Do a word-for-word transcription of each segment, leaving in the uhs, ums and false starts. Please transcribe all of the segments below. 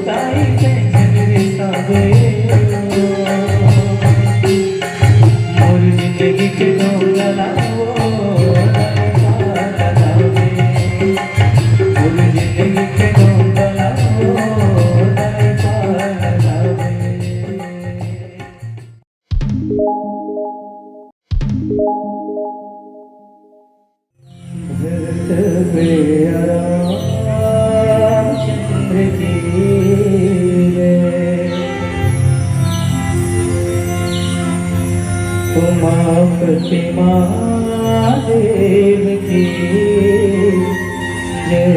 ताई के झगड़े ताबे। मोर जिंदगी के डोंगला वो नरका लगावे। मोर जिंदगी के डोंगला वो नरका लगावे। भरत पे रामचंद्र की जय। उमापति महादेव की जय।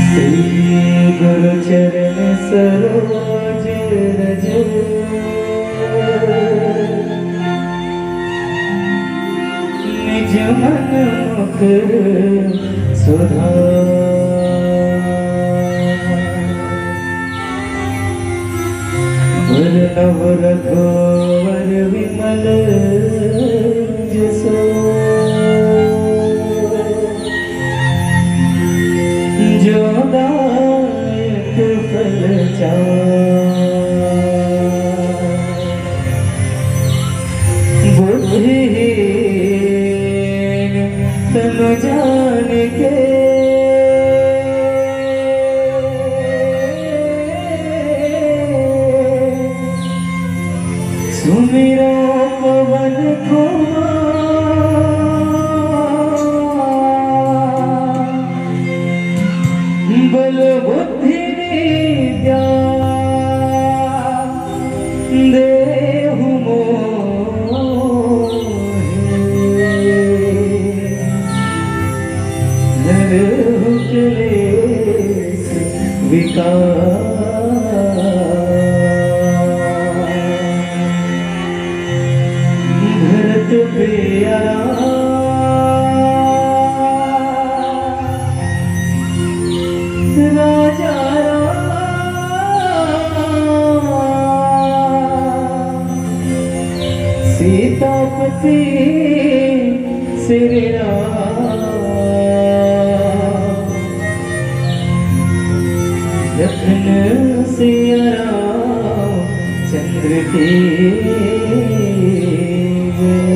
श्री गुरु चरण सरोज रज, निज मन मुकुर सुधार। वरनव रघुवर विमल जसो, जो दायक फल चार। बुद्धिहीन तनु जान के, सुमिरो पवन कुमार। बल बुद्धि विद्या देहु मोहि, हरहु कलेस विकार। भरत प्रिय राम, राजा राम, सीतापति श्री राम, लखन सिया राम चंद्र की जय।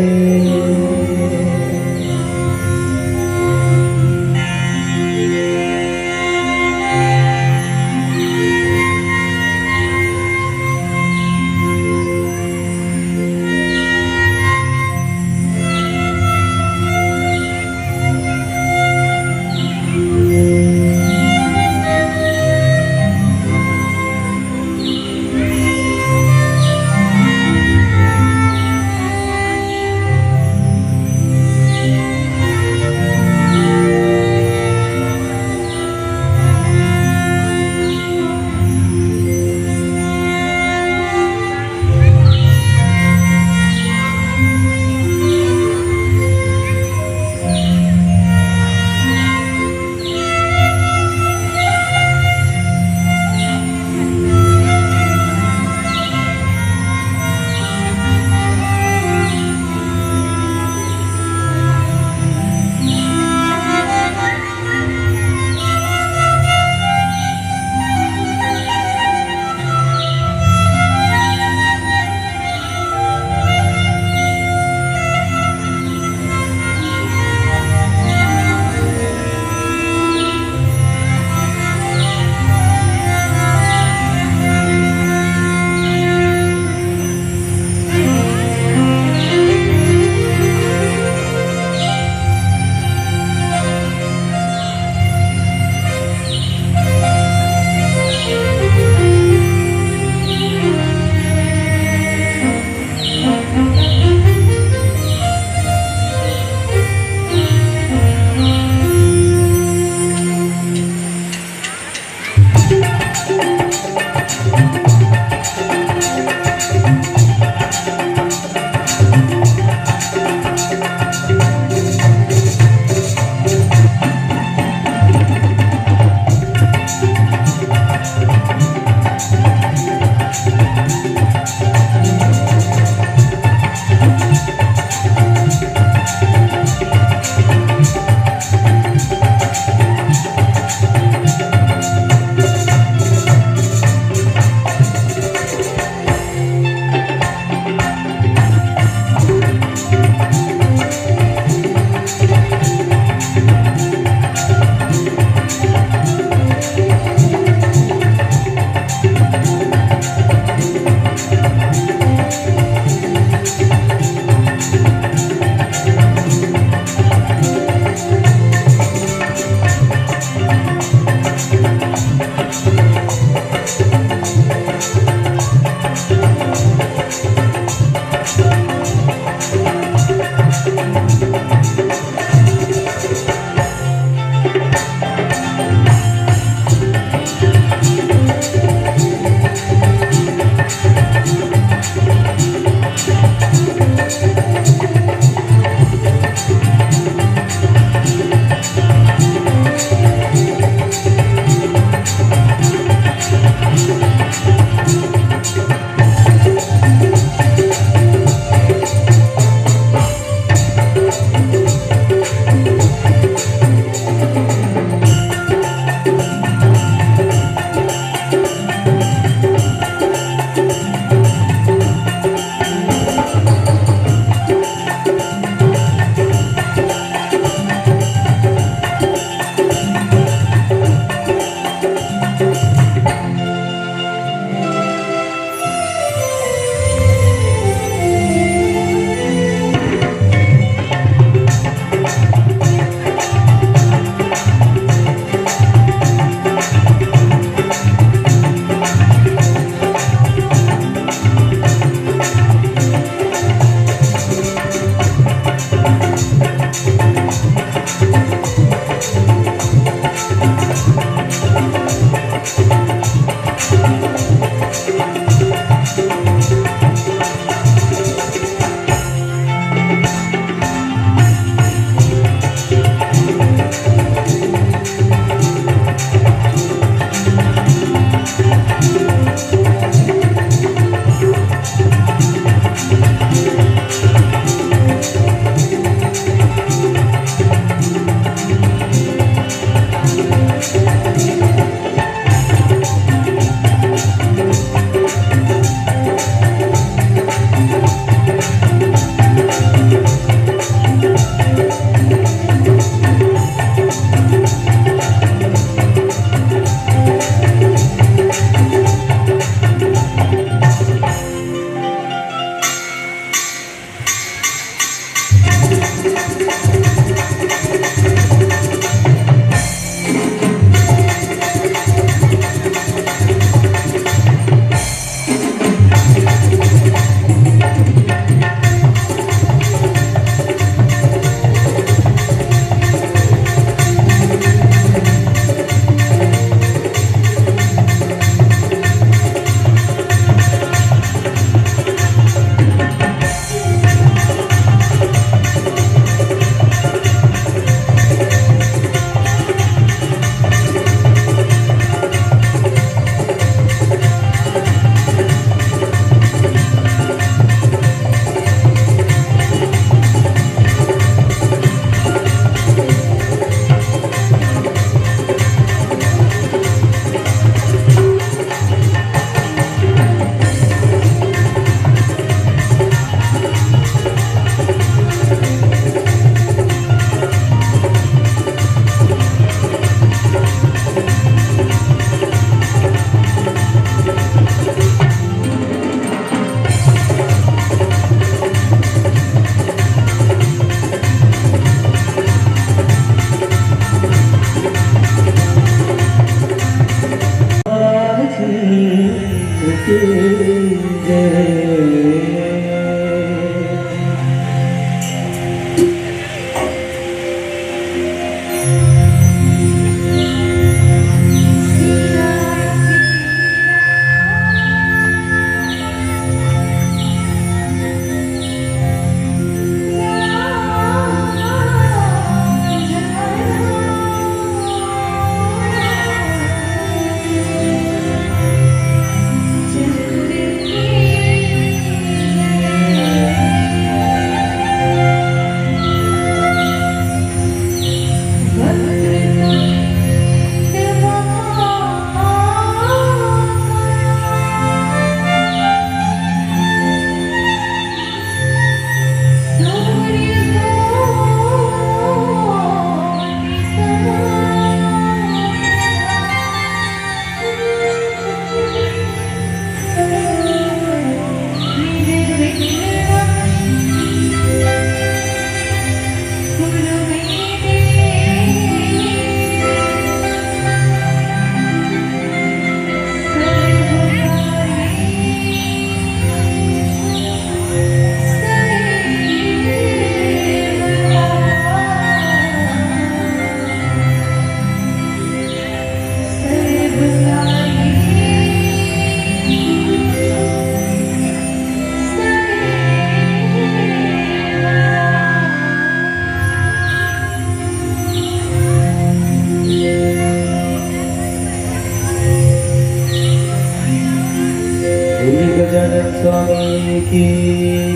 की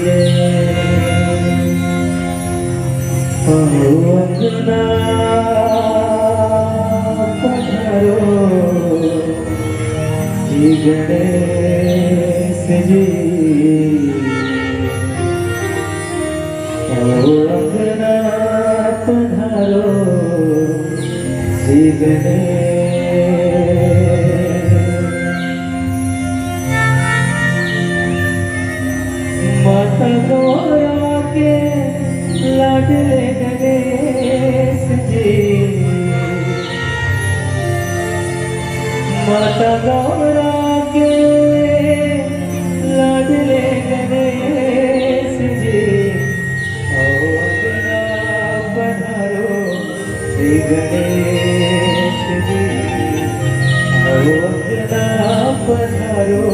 जय। अहो अंगना पधारो जी गणेश जी। अहो अंगना पधारो जी गणेश। माता गौरा के लाडले गणेश जी, माता गौरा के लाडले गणेश जी, आओ अंगना पधारो श्री गणेश जी, आओ अंगना पधारो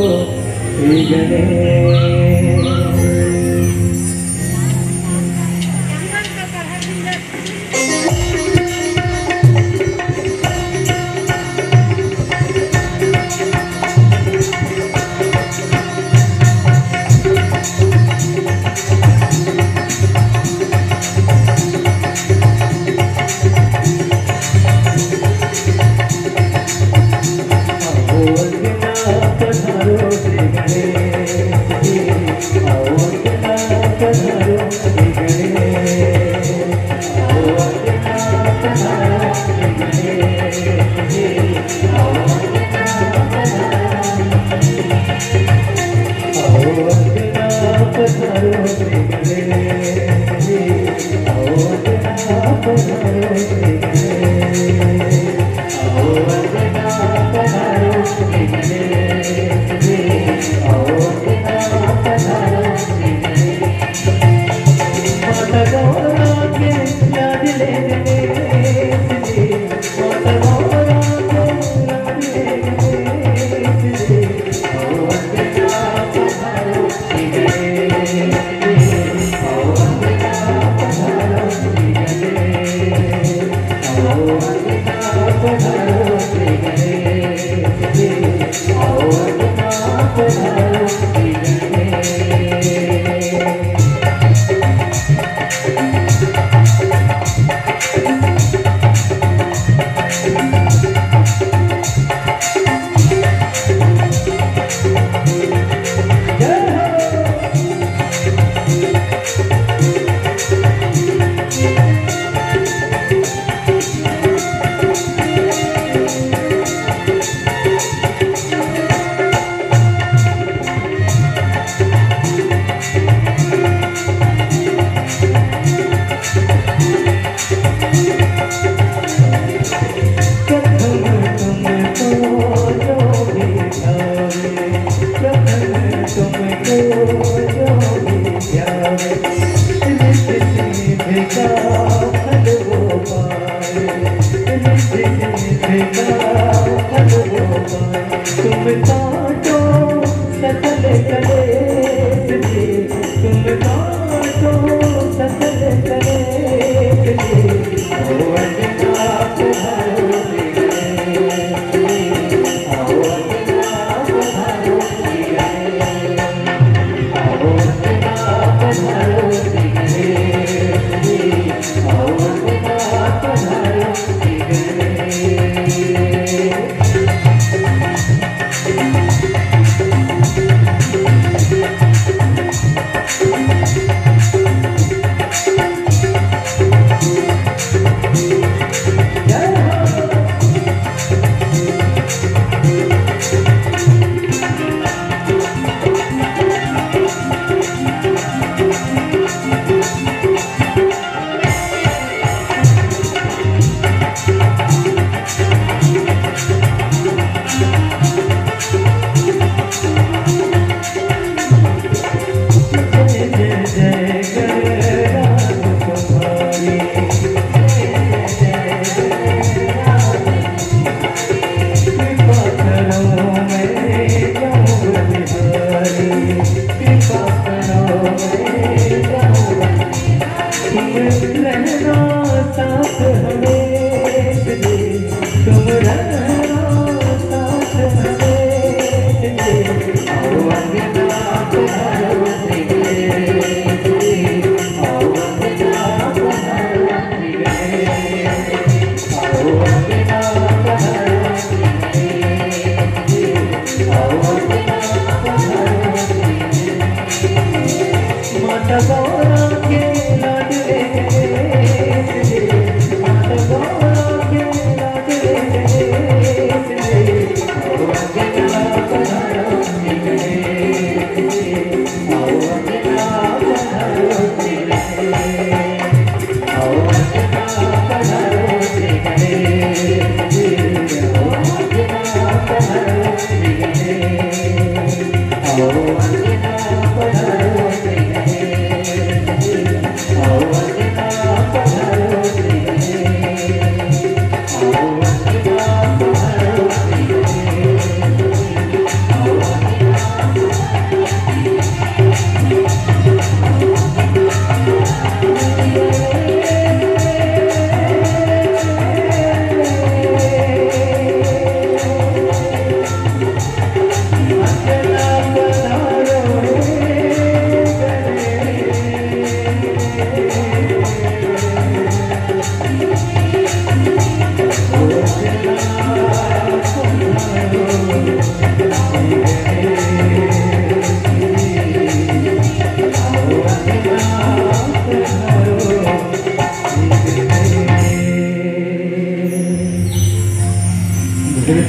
श्री गणेश।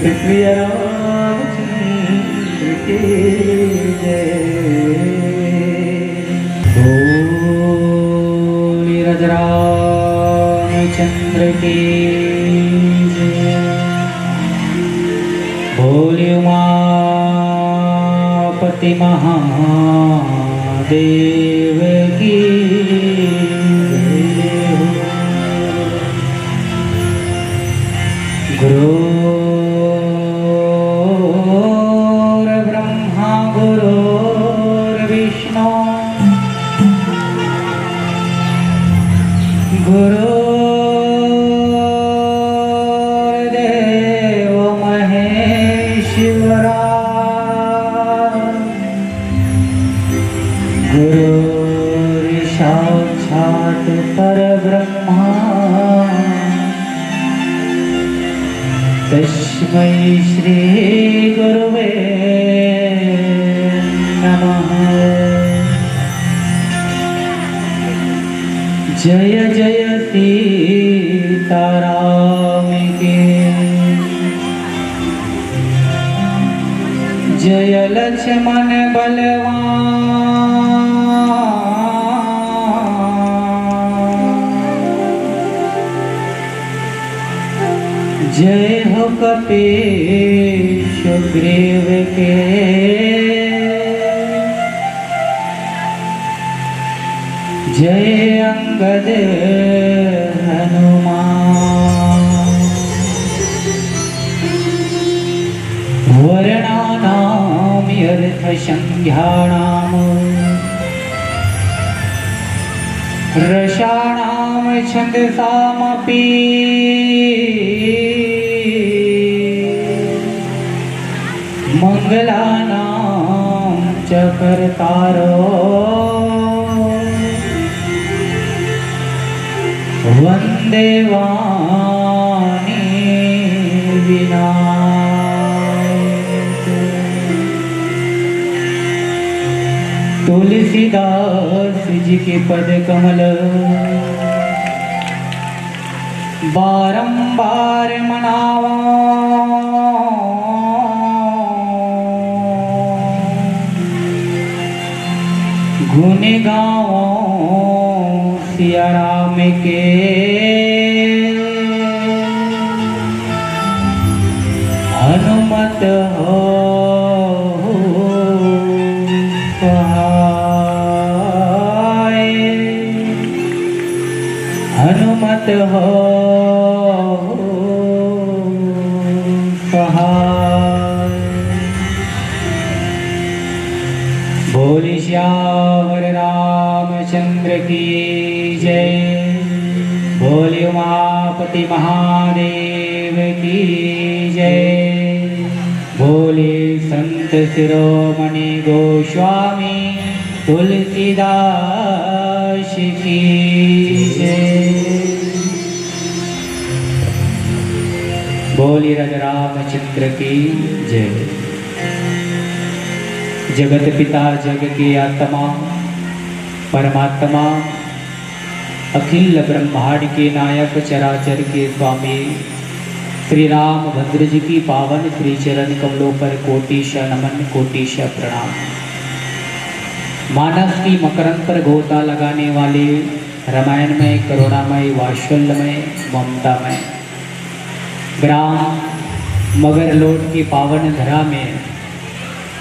प्रिय रामचंद्र की जय। बोली राजरामचंद्र की जय। बोली उमापति महादेव की जय। गुरुर्ब्रह्मा गुरुर्विष्णु गुरुर्देव महेश्वरा। गुरुर्साक्षात् परब्रह्मा तस्मै श्री गुरुवे नमः। जय जय सीताराम के जय लक्ष्मण बलवान। जय हो कपीश सुग्रीव के। जय अंगद हनुमान। वर्णानाम अर्थ संज्ञानाम रसानाम छंदसामपि। मंगलानां च कर्तारो वंदे वाणी विनायक। तुलसीदास जी के पद कमल बारंबार मनावो। गुण गावो सिया राम के। हनुमत हो सहाय। हनुमत हो सहाय। बोली सियावर रामचंद्र की जय। बोली उमापति महादेव की जय। बोली संत शिरोमणि गोस्वामी तुलसीदास की जय। बोली राजा रामचंद्र की जय। जगत पिता जग के आत्मा परमात्मा अखिल ब्रह्मांड के नायक चराचर के स्वामी श्री रामभद्र जी की पावन श्री चरण कमलों पर कोटिशः नमन कोटिशः प्रणाम। मानस की मकरंद पर गोता लगाने वाले रामायणमय करुणामय वात्सल्यमय ममतामय ग्राम मगरलोड की पावन धरा में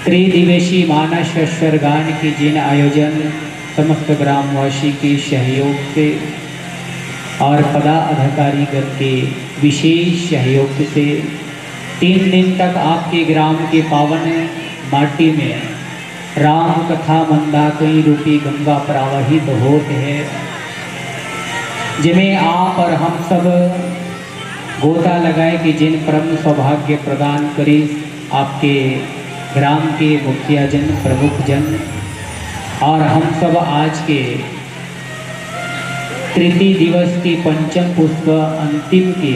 त्रिदिवसीय मानस अश्वरगान की जिन आयोजन समस्त ग्रामवासी के सहयोग से और पदाधिकारी गण के विशेष सहयोग से तीन दिन तक आपके ग्राम के पावन माटी में राम कथा मंदाकिनी रूपी गंगा प्रवाहित होत है, जिमें आप और हम सब गोता लगाए के जिन परम सौभाग्य प्रदान करिस आपके ग्राम के मुखिया जन, प्रमुख जन और हम सब आज के तृतीय दिवस की पंचम पुष्प अंतिम के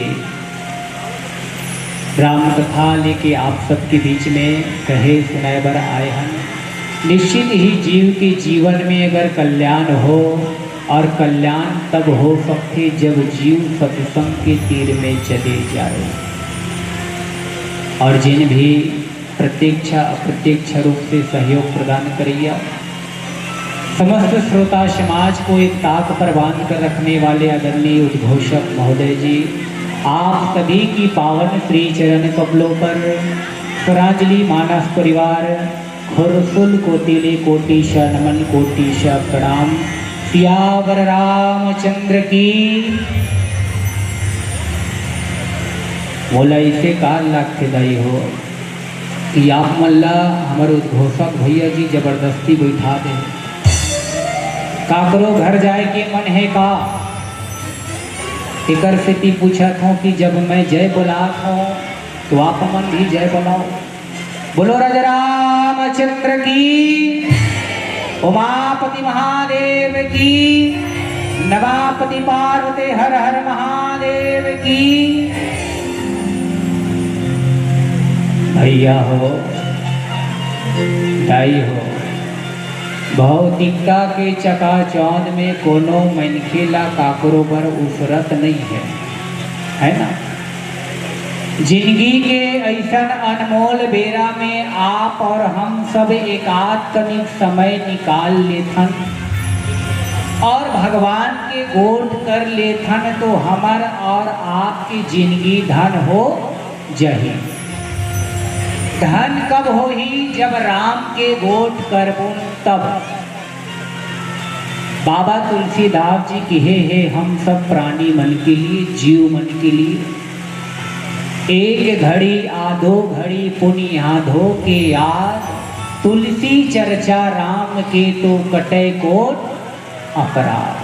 राम कथा लेके आप सबके बीच में कहे सुनाए बर आए हन। निश्चित ही जीव के जीवन में अगर कल्याण हो और कल्याण तब हो सकथे जब जीव सत्संग के तीर में चले जाए। और जिन भी प्रत्यक्ष अप्रत्यक्ष रूप से सहयोग प्रदान करैया समस्त श्रोता समाज को एक ताक पर बांध कर रखने वाले आदरणीय उद्घोषक महोदय जी, आप सभी की पावन श्री चरण कमलों पर स्वरांजलि मानस परिवार खुरसुल कोटि ले कोटि श नमन कोटि श प्रणाम। सियावर रामचंद्र की। मोला इसे काल लागथे दाई हो कि आप मन ला हमर उद्घोषक भैया जी जबरदस्ती बैठा दे। काकरो घर जाए के मन हे का? एकर सेती पूछत हूँ कि जब मैं जय बोलात हूँ तो आप मन भी जय बोलाओ। बोलो राजा रामचंद्र की, उमापति महादेव की, नवापति पार्वती हर हर महादेव की। भैया हो, दाई हो, भौतिकता के चकाचौंध में कोनो मनखे ला काकरो बर उसरत नइ हे, है ना? जिंदगी के अइसन अनमोल बेरा में आप और हम सब एकाध कनिक समय निकाल लेथन और भगवान के गोठ कर लेथन तो हमर और आपके जिंदगी धन हो जही। धन कब होही? जब राम के गोठ करबुन तब। बाबा तुलसीदास जी किहे हे हम सब प्राणी मन के लिए, जीव मन के लिए, एक घड़ी आधो घड़ी पुनि आधो के याद, तुलसी चर्चा राम के तो कटे कोट अपराध।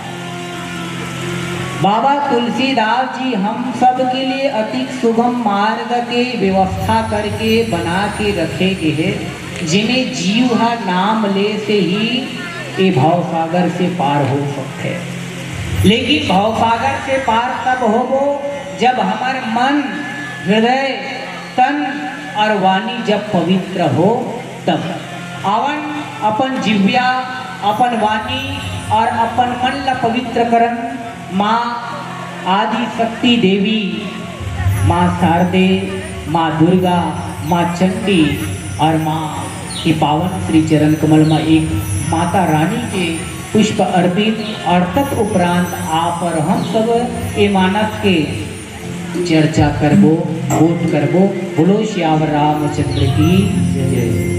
बाबा तुलसीदास जी हम सब के लिए अति सुगम मार्ग के व्यवस्था करके बना के रखे गे हे, जिन्हें जीव ह नाम ले से ही ये भवसागर से पार हो सकते। लेकिन भवसागर से पार तब होबो जब हमर मन, हृदय, तन और वाणी जब पवित्र हो तब। आवन अपन जिव्या, अपन वाणी और अपन मन ला पवित्र करन। माँ आदि शक्ति देवी, माँ शारदे, माँ दुर्गा, माँ चंडी और माँ के पावन श्री चरण कमल में एक माता रानी के पुष्प अर्पित और तत्उपरांत आप और हम सब ये मानस के चर्चा करबो, गोठ करबो। बोलो सियावर रामचंद्र की जय।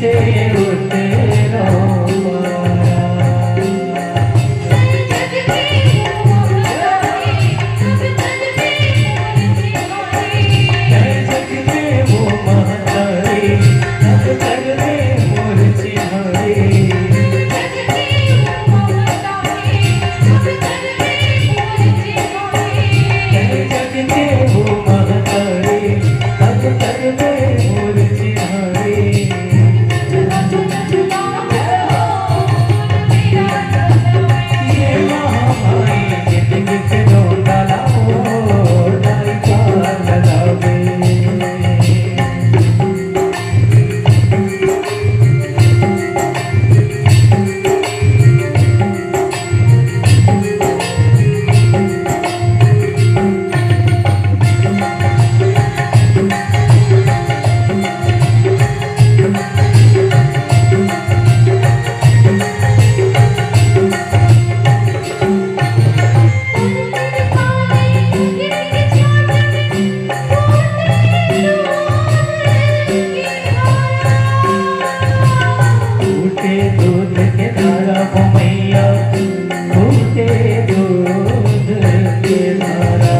फूटे दूध के धारा हो मैया, फूटे दूध के धारा।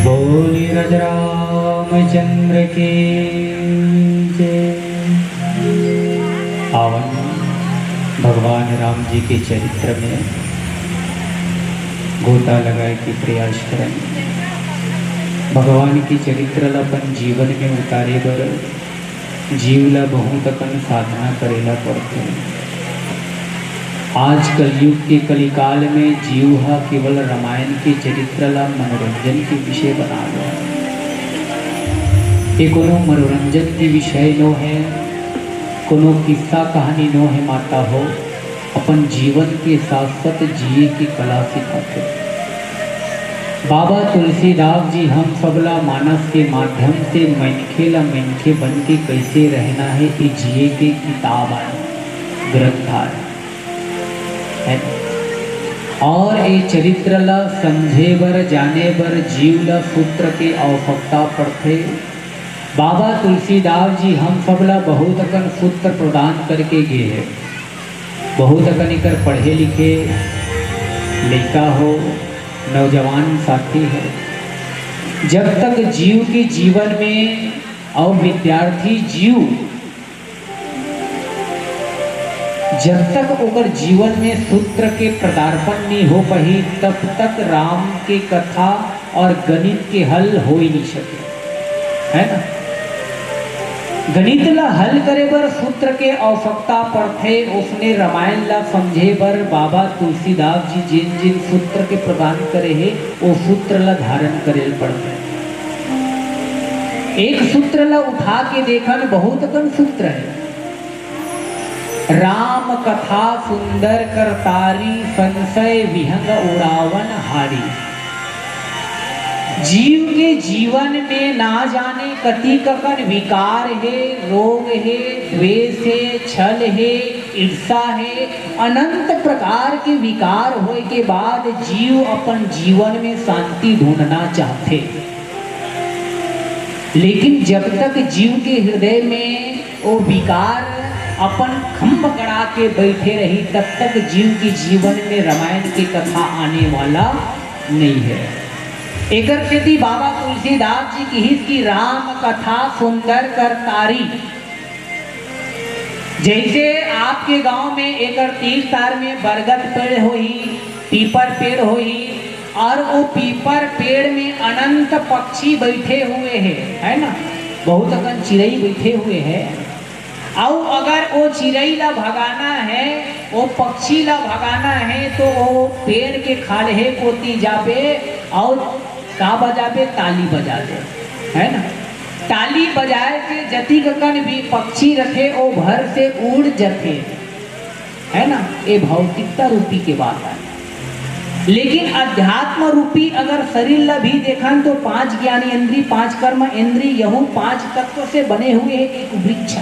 बोली राजा रामचंद्र की जय। आवन भगवान राम जी के चरित्र में गोता लगाए के प्रयास करन। भगवान के चरित्र ला अपन जीवन में उतारे बर जीव ला बहुत अकन साधना करे ला पड़थे। आज कलयुग के कलिकाल में जीव ह केवल रामायण के चरित्र ला मनोरंजन के विषय बना ले। ये कोनो मनोरंजन के विषय नो है, कोनो किस्सा कहानी नो है माता हो। अपन जीवन के साथ साथ जिए के कला सिखाथे। बाबा तुलसीदास जी हम सबला मानस के माध्यम से मनखे ला मनखे बन के कैसे रहना है, ये जिए के किताब आय, ग्रंथ आय, है। और ये चरित्र ला समझे बर, जाने बर जीव ला सूत्र के आवश्यकता पड़थे। बाबा तुलसीदास जी हम सबला बहुत अकन सूत्र प्रदान करके गे हे। बहुत अकन एकर पढ़े लिखे लइका हो, नौजवान साथी हो। जब तक जीव के जीवन में और विद्यार्थी जीव जब तक ओकर जीवन में सूत्र के पदार्पण नहीं हो पाही, तब तक राम के कथा और गणित के हल हो ही नहीं सके, है ना? गणित ला हल करे बर सूत्र के आवश्यकता पड़थे, ओसने रामायण ला समझे बर बाबा तुलसीदास जी जेन जेन सूत्र के प्रदान करे हे, ओ सूत्र ला धारण करे ल पड़थे। एक सूत्र ला उठा के देखन, बहुत अकन सूत्र हे। राम कथा सुंदर करतारी, संशय विहंग उड़ावन हारी। जीव के जीवन में ना जाने कतिक अकन विकार हे, रोग हे, द्वेष हे, छल हे, ईर्षा हे, अनंत प्रकार के विकार होय के बाद जीव अपन जीवन में शांति ढूंढना चाहथे। लेकिन जब तक जीव के हृदय में वो विकार अपन खंभ गड़ा के बैठे रही, तब तक जीव के जीवन में रामायण के कथा आने वाला नहीं है। एकर सेती बाबा तुलसीदास जी किहिस कि राम कथा सुंदर करतारी। जैसे आपके गांव में एकर तीर तार में बरगद पेड़ होही, पीपर पेड़ होही, और वो पीपर पेड़ में अनंत पक्षी बैठे हुए हैं, है ना, बहुत अकन चिड़ई बैठे हुए हैं। अउ अगर वो चिड़ई ला भगाना है, वो पक्षी ला भगाना है, तो वो पेड़ के खाल्हे कोती जाबे और का बजाबे? ताली बजा दे, है ना। ताली बजाए से जतिक अकन भी पक्षी रथे, वो भर से उड़ जथे, है ना। ये भौतिकता रूपी के बात आय। लेकिन अध्यात्म रूपी अगर शरीर ला भी देखन, तो पांच ज्ञान इंद्री, पांच कर्म इंद्री, यहू पांच तत्व से बने हुए एक वृक्ष।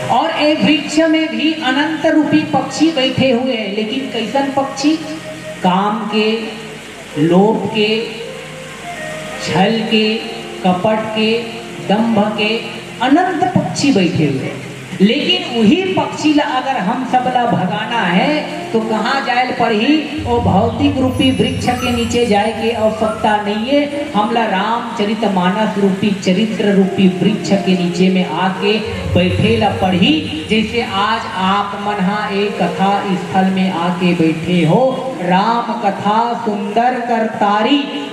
और ये वृक्ष में भी अनंत रूपी पक्षी बैठे हुए हैं। लेकिन कैसन पक्षी? काम के, लोभ के, छल के, कपट के, दंभ के अनंत पक्षी बैठे हुए हैं। लेकिन वही पक्षी ला अगर हम सब ला भगाना है, तो कहाँ जाए ल पड़ही? वो भौतिक रूपी वृक्ष के नीचे जाए के आवश्यकता नहीं है। हमला रामचरित मानस रूपी, चरित्र रूपी वृक्ष के नीचे में आके बैठे ला पड़ही। जैसे आज आप मन हा एक कथा स्थल में आके बैठे हो, राम कथा सुंदर करतारी।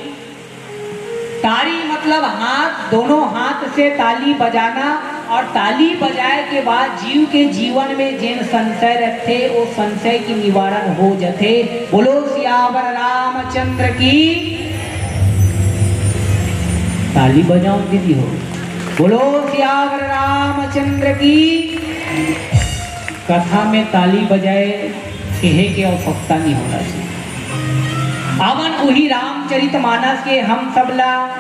तारी मतलब हाथ, दोनों हाथ से ताली बजाना, और ताली बजाए के बाद जीव के जीवन में जेन संशय रखथे, वो संशय की निवारण हो जथे। बोलो सियावर रामचंद्र की। ताली बजाओ दीदी हो। बोलो सियावर रामचंद्र की। कथा में ताली बजाए, कहे के आवश्यकता नहीं होना चाहिए। अवन उही रामचरित मानस के हम सबला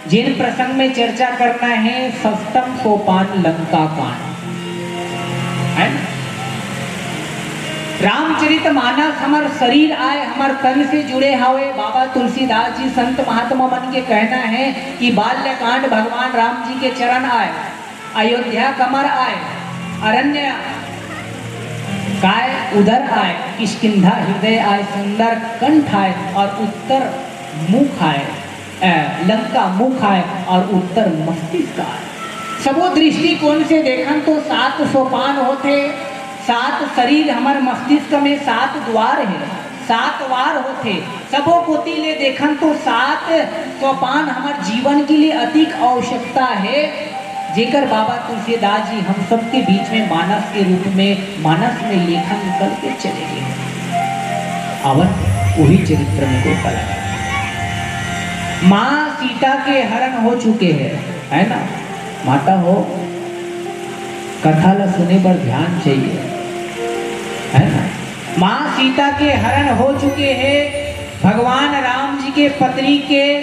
जेन प्रसंग में चर्चा करना है, सप्तम सोपान लंका कांड, है ना? रामचरित मानस हमर शरीर आय, हमर तन से जुड़े हवे। बाबा तुलसीदास जी संत महात्मा मन के कहना है कि बाल्यकांड भगवान राम जी के चरण आय, अयोध्या कमर आय, अरण्य काय उदर आय, किष्किंधा हृदय आय, सुंदर कंठ आय और उत्तर मुख आय, अ, लंका मुख आय और उत्तर मस्तिष्क आय। सबो दृष्टिकोण से देखन तो सात सोपान होथे, सात शरीर, हमर मस्तिष्क में सात द्वार हे, सात वार होथे। सबो कोति ले देखन तो सात सोपान हमर जीवन के लिए अतिक आवश्यकता हे, जेकर बाबा तुलसीदास जी हम सबके बीच में मानस के रूप में, मानस में लेखन करके चले गए। अवन वही चरित्र में गोपाल। माँ सीता के हरण हो चुके हैं, है ना? माता हो, कथा ला सुने बर ध्यान चाहिए, है ना? माँ सीता के हरण हो चुके हैं। भगवान राम जी के पत्नी के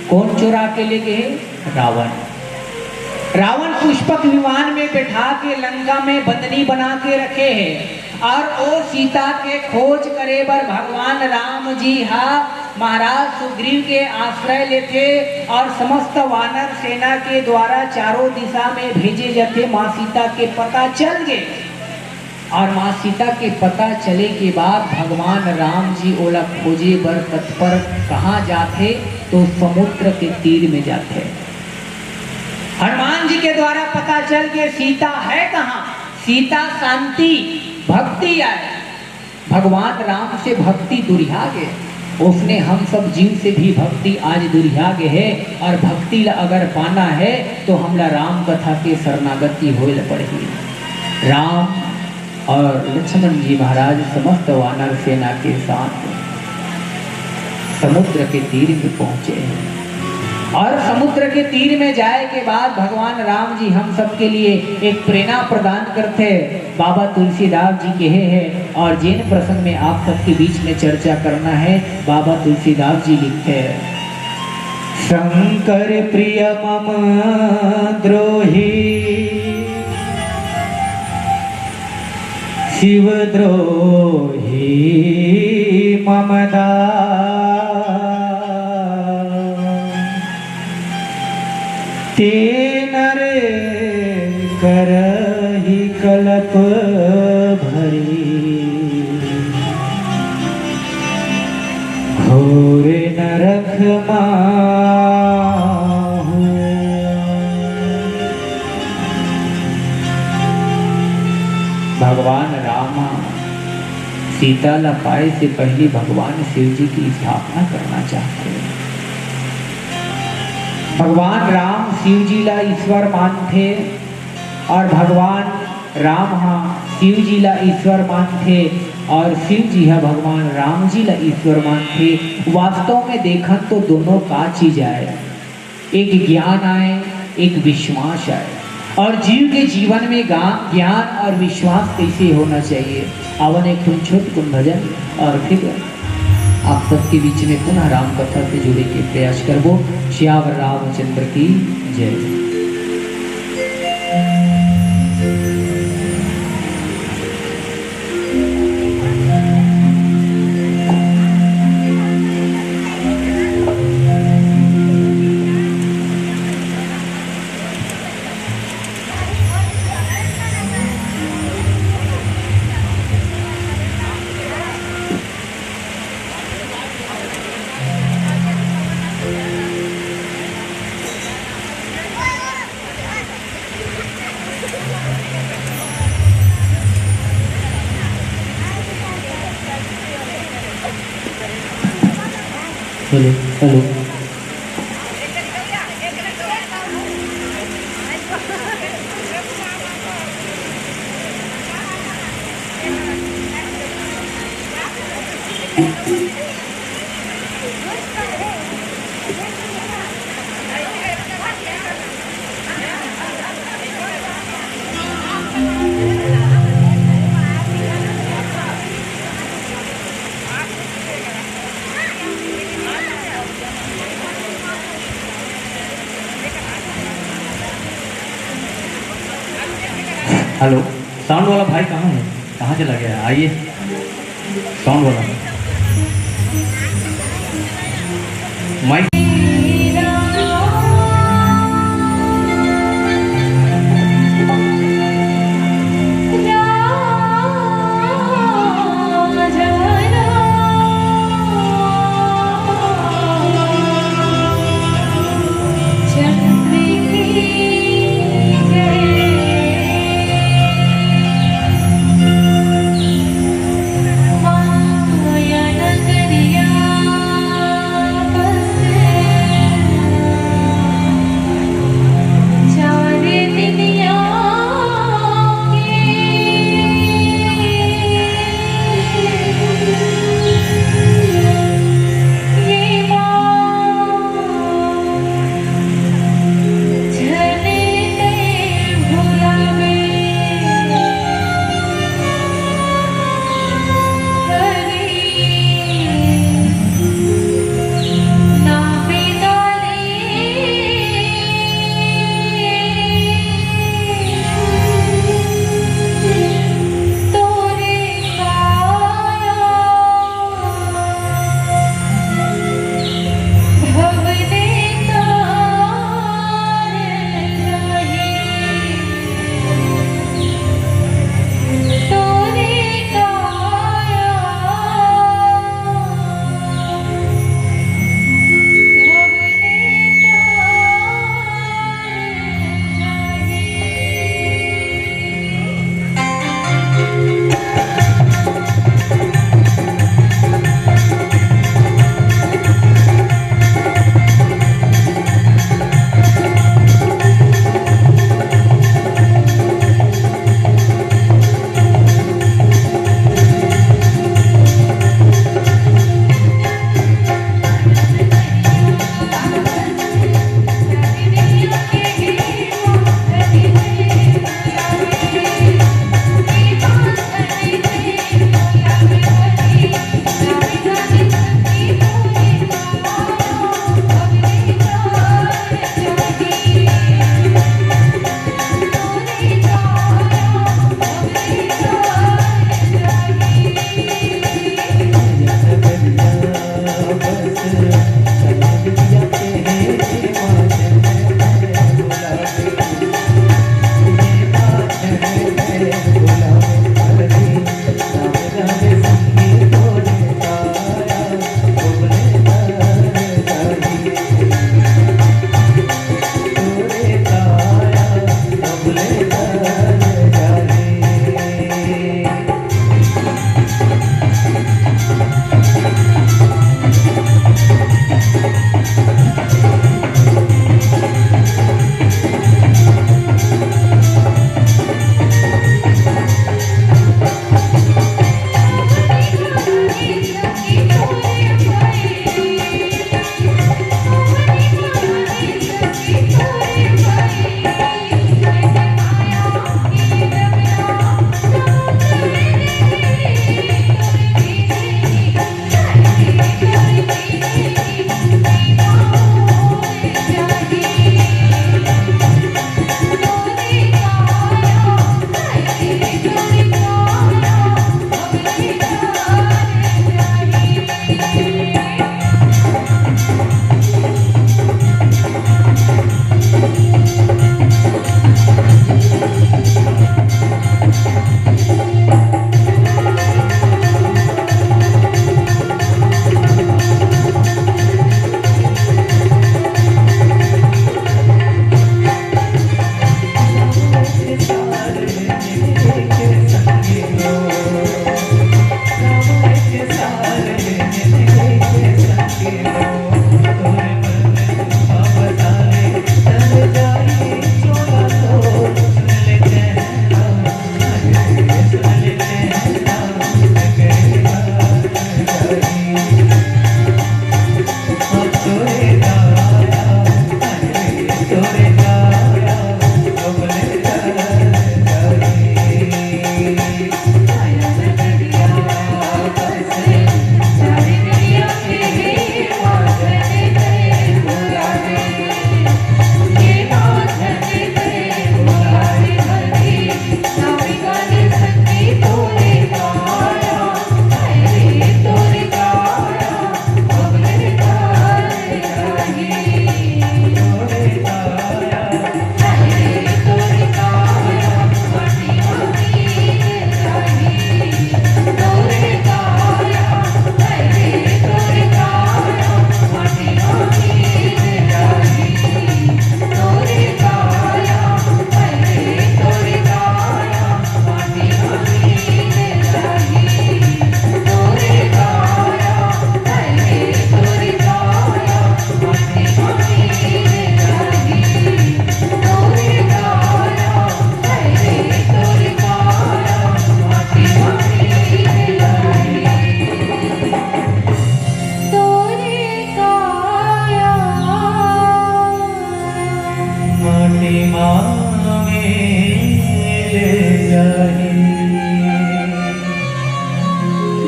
कौन चुरा के ले गए? रावण। रावण पुष्पक विमान में बैठा के लंका में बंदनी बना के रखे हैं। और ओ सीता के खोज करे बर भगवान राम जी हा महाराज सुग्रीव के आश्रय लेथे और समस्त वानर सेना के द्वारा चारों दिशा में भेजे जथे। माँ सीता के पता चल गए और माँ सीता के पता चले के बाद भगवान राम जी ओला खोजे बर तत्पर कहाँ जाथे? तो समुद्र के तीर में जाथे। हनुमान जी के द्वारा पता चल के सीता है कहाँ? सीता शांति, भक्ति आय। भगवान राम से भक्ति दुरिहा गे। उसने हम सब जीव से भी भक्ति आज दुरिहा गे हे, और भक्ति ला अगर पाना हे तो हमला राम कथा के शरणागति होए ल पड़ही। राम और लक्ष्मण जी महाराज समस्त वानर सेना के साथ समुद्र के तीर में पहुंचे हैं। और समुद्र के तीर में जाए के बाद भगवान राम जी हम सबके लिए एक प्रेरणा प्रदान करथे। बाबा तुलसीदास जी कहे हैं, और जेन प्रसंग में आप सबके बीच में चर्चा करना है, बाबा तुलसीदास जी लिखते हैं, शंकर प्रिय मम द्रोही, शिव द्रोही मम दास। ते नर करही कलप भरी, घोर नरक माहू। भगवान राम सीता ला पाए से पहले भगवान शिव जी की स्थापना करना चाहते हैं। भगवान राम शिव जी ला ईश्वर मानथे, और भगवान राम हा शिव जी ला ईश्वर मानथे, और शिव जी हा भगवान राम जी ला ईश्वर मानथे। वास्तव में देखन तो दोनों का चीज आय, एक ज्ञान आय, एक विश्वास आय। और जीव के जीवन में गा-, ज्ञान और विश्वास कैसे होना चाहिए। आवन एक ठन छोट कुन भजन, और फिर आप सबके बीच में पुनः राम कथा से जुड़े के प्रयास करबो। सियावर रामचंद्र की जय। Hello, hello. हेलो, साउंड वाला भाई कहाँ है? कहाँ चला गया? आइए, साउंड वाला। माइक।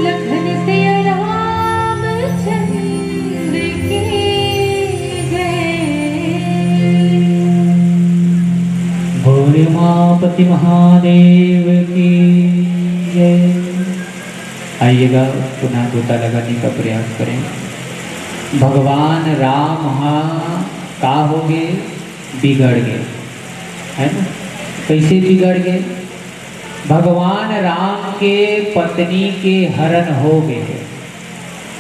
लखन सिया रामचंद्र की जय। भोले उमापति महादेव की जय। आइएगा, पुनः गोता लगाने का प्रयास करें। भगवान राम हा का हो गए? बिगड़ गए, है ना? कैसे बिगड़ गए? भगवान राम के पत्नी के हरण हो गए,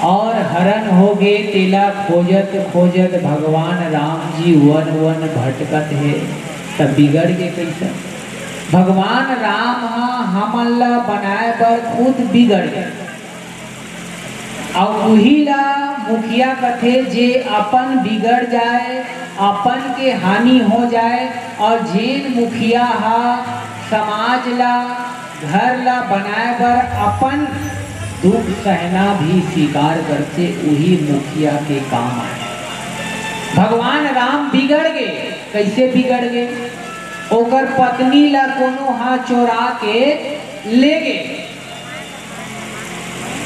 और हरण हो गए, तेला खोजत खोजत भगवान राम जी वन वन भटकत हे, तब बिगड़ गए कैसे? भगवान राम हा हमन ला बनाए बर खुद बिगड़ गए। अउ उही ला मुखिया कथे, जे अपन बिगड़ जाए, अपन के हानि हो जाए, और जेन मुखिया हा समाज ला, घर ला बनाए बर अपन दुख सहना भी स्वीकार करथे, उही मुखिया के काम आए। भगवान राम बिगड़ गे, कैसे बिगड़ गे? ओकर पत्नी ला कोनो हा चोरा के ले गे।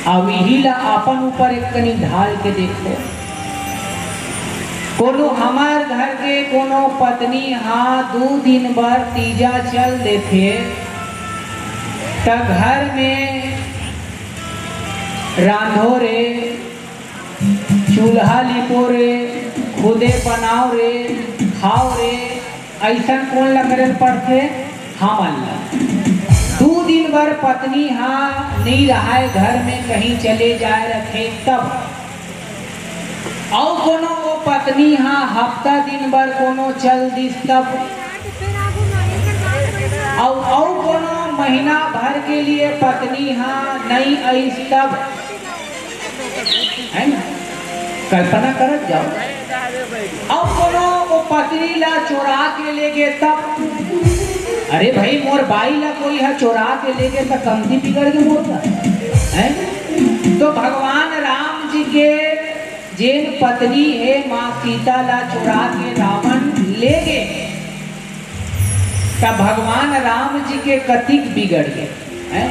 अब इही ला अपन ऊपर एक कनी ढाल के देखो। कोनो हमर घर के कोनो पत्नी हा दू दिन बर तीजा चल देथे, त घर में रांधो रे, चूल्हा लिपो रे, खुदे बनाओ रे, खाओ रे, अइसन कोन ला करे ल पड़थे? हमन ला। दू दिन बर पत्नी हा नइ रहाय घर में, कहीं चले जाए रथे तब। अउ कोनो वो पत्नी हा हफ्ता दिन बर कोनो चल दिस तब। अउ, अउ कोनो महीना भर के लिए पत्नी हा नइ अइस तब। है ना? कल्पना करत जाओ। अउ कोनो वो पत्नी ला चोरा के ले गे तब। अरे भाई, मोर बाई ला कोई हा चोरा के ले गे त कमती बिगड़ गे मोर ला। हैं? तो भगवान राम जी के जेन पत्नी हे माँ सीता ला चोरा के रावण ले गे, त भगवान राम जी के कतिक बिगड़ गे, हैं?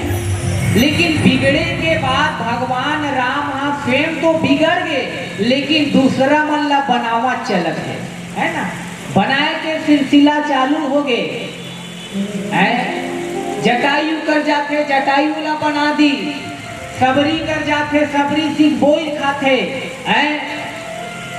लेकिन बिगड़े के बाद भगवान राम हा स्वयं तो बिगड़ गे, लेकिन दूसरा मन ला बनावा चलत हे, है ना? बनाए के सिलसिला चालू हो गे, हैं? जटायु कर जाथे, जटायु ला बना दी, सबरी कर जाथे, सबरी सिख बोइर खाथे, हैं?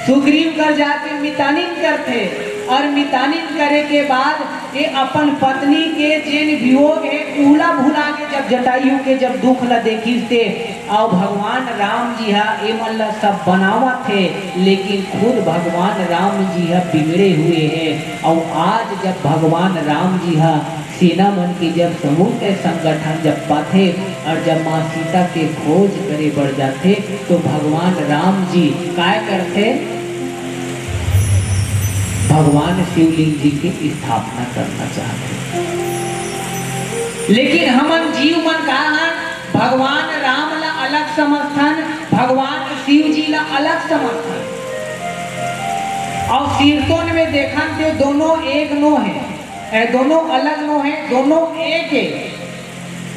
सुग्रीव कर जाके मितानिन करथे, और मितानिन करे के बाद ये अपन पत्नी के जेन वियोग हे, उला भुला के जब जटायु के जब दुख ला देखिस ते, अउ भगवान राम जी हा ए मन ला सब बनावत हे, लेकिन खुद भगवान राम जी हा बिगड़े हुए हे। अउ आज जब भगवान राम जी हा सेना मन के जब समूह के संगठन जब पाथे और जब माँ सीता के खोज करे बर जाथे, तो भगवान राम जी काय करथे? भगवान शिवलिंग जी के स्थापना करना चाहथे। लेकिन हमन जीव मन का हन, भगवान राम ला अलग समझथन, भगवान शिव जी ला अलग समझथन। अउ सिरतोन में देखन ते दोनों एक नो हे, ए, दोनों अलग नो हे, दोनों एक हे।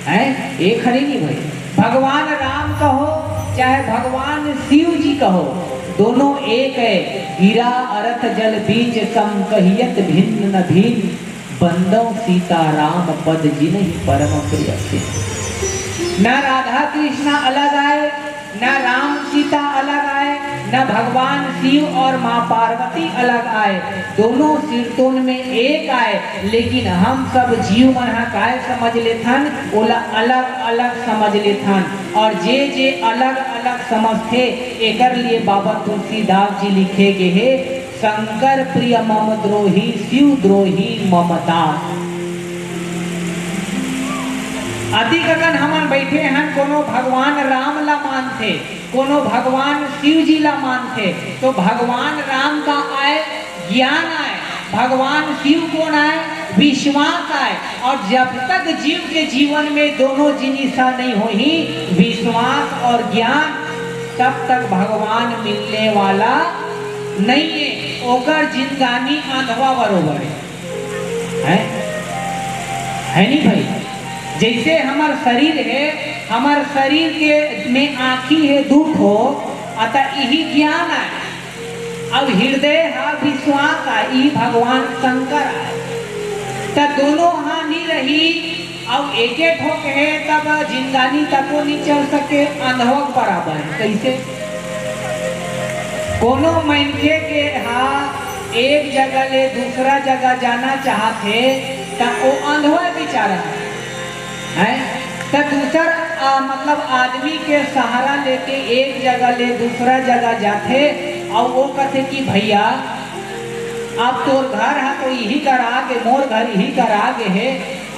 हैं? एक हरे नहीं भाई। भगवान राम कहो, चाहे भगवान शिव जी कहो, दोनों एक है। गिरा अरथ जल बीच सम कहियत भिन्न न भिन्न, बंदौ सीता राम पद जिनहि परम प्रिय सिद्ध। न राधा कृष्णा अलग आए, न राम सीता अलग आए, न भगवान शिव और माँ पार्वती अलग आए, दोनों सिरतोन में एक आए। लेकिन हम सब जीव मन हा काय समझ लेथन, ओला अलग अलग समझ लेथन। और जे जे अलग अलग समझथे, एकर लिए बाबा तुलसीदास जी लिखे गे हे, शंकर प्रिय मम द्रोही, शिव द्रोही मम दास। अतिक अकन हमन बैठे हन, कोनो भगवान राम ला मानथे, कोनो भगवान शिव जी ला मानथे, तो भगवान राम का आय, ज्ञान आय, भगवान शिव कोन आय, विश्वास आय। और जब तक जीव के जीवन में दोनों जिनिस हा नहीं होही, विश्वास और ज्ञान, तब तक भगवान मिलने वाला नहीं है। ओकर जिंदगानी अंधवा बरोबर है, है? है नहीं भाई? जैसे हमर शरीर हे, हमर शरीर के में आँखी हे दू ठो, अतः इही ज्ञान आय। अब हृदय हा विश्वास आय, इही भगवान शंकर आय। त दोनों हा नी रही, अउ एके ठोक हे, तब जिंदगानी तको नी चल सके, अंधवा के बराबर हे। कैसे? कोनो मनखे के हा एक जगह ले दूसरा जगह जाना चाहत हे, त ओ अंधवा बिचारा हे। हैं? त दूसर, आ, मतलब आदमी के सहारा लेके एक जगह ले दूसरा जगह जाथे, अउ वो कथे कि भैया, अब तोर घर ह तो इही कर आगे, मोर घर इही कर आगे हे,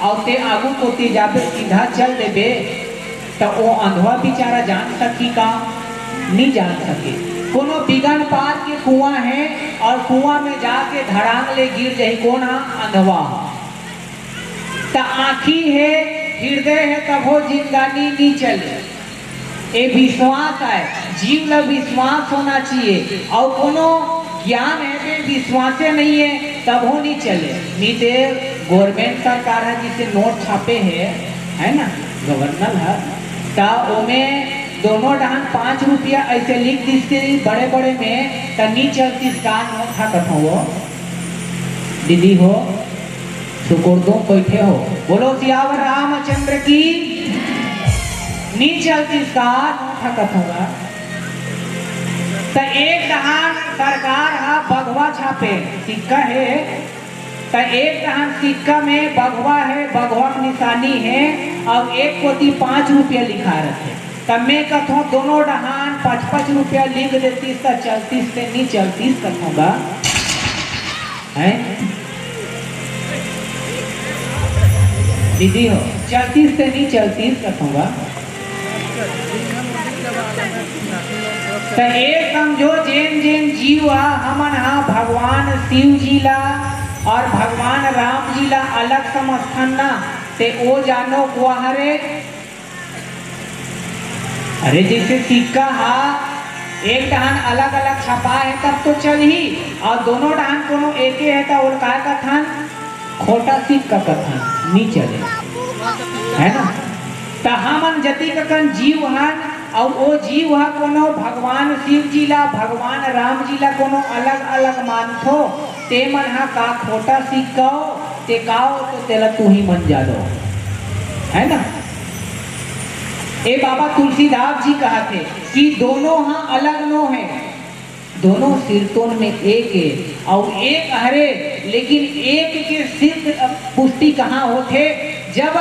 अउ ते आगू कोती जाबे, सीधा चल देबे, त वो अंधवा बिचारा जान सकी का? नी जान सके। कोनो बिगन पार के कुआं हे अउ कुआं में जाके धड़ांग ले गिर जाही, कोन ह? अंधवा ह। त आँखी हे, हृदय हे, तभो जिंदगानी नी चले। ए विश्वास आय, जीव ला विश्वास होना चाहिए। अउ कोनो ज्ञान हे बे, विश्वासे नहीं हे, तभो नी चले। नी ते government सरकार ह जिसे नोट छापे हे, है ना, गवर्नर ह, त ओमे दोनों डहान पाँच रुपया ऐसे लिख दिस के बड़े बड़े में, त नी चलतिस का नोट ह कथो वो? दीदी हो, सुकुर्दो बैठे हो, बोलो सियावर रामचंद्र की। नी चलतिस का नोट ह कथो गा। त एक डहान सरकार ह बघवा छापे, सिक्का हे, त एक डहान सिक्का में बघवा हे, बघवा के निशानी हे, अउ एक कोती पाँच रुपया लिखा रथे। त मैं कथों दोनों डहान पाँच पाँच रुपया लिख देतिस त चलतिस ते नी चलतिस कथों गा। हैं? दीदी हो, चलतिस ते नी चलतिस कथों गा। त ए समझो, जेन जेन जीव ह, हमन ह भगवान शिव जी ला अउ भगवान राम जी ला अलग समझथन ना, ते ओ जानो वो हरे। अरे, जैसे सिक्का ह एक डहान अलग अलग छपा हे तब तो चलही, अउ दोनों डहान कोनो एके हे त ओला का कथन? खोटा सिक्का कथन, नी चले, है ना? त हमन जतिक कन जीव हन, अउ ओ जीव ह कोनो भगवान शिव जी ला, भगवान राम जी ला कोनो अलग-अलग मानथो, ते मन ह का खोटा सिक्का ओ, ते का ओ, तो तेला तुही मन जानो, है ना? ए बाबा तुलसीदास जी कहत हे कि दोनों ह अलग नो हे, दोनों सिरतोन में एक हे, अउ एक हरे, लेकिन एक के सिद्ध पुष्टि कहाँ होथे? जब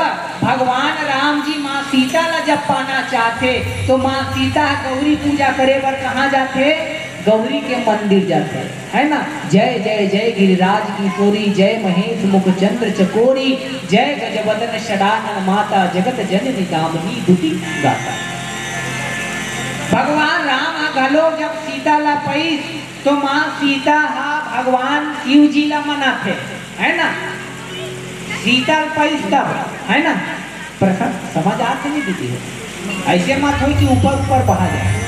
भगवान राम जी माँ सीता ला जब पाना चाहथे, तो माँ सीता गौरी पूजा करे बर कहाँ जाथे? गौरी के मंदिर जाथे, है ना? जय जय जय गिरिराज किशोरी, जय महेश मुख चंद्र चकोरी, जय गजवदन षडानन माता, जगत जननी दामिनी दुति गाता। भगवान राम ह घलो जब सीता ला पईस, तो माँ सीता ह भगवान शिव जी ला मनाथे, है ना? सीता ला पईस तब, है ना? प्रसन्न, समझ आत नहीं दीदी हो? ऐसे मत हो कि ऊपर ऊपर बहा जाए,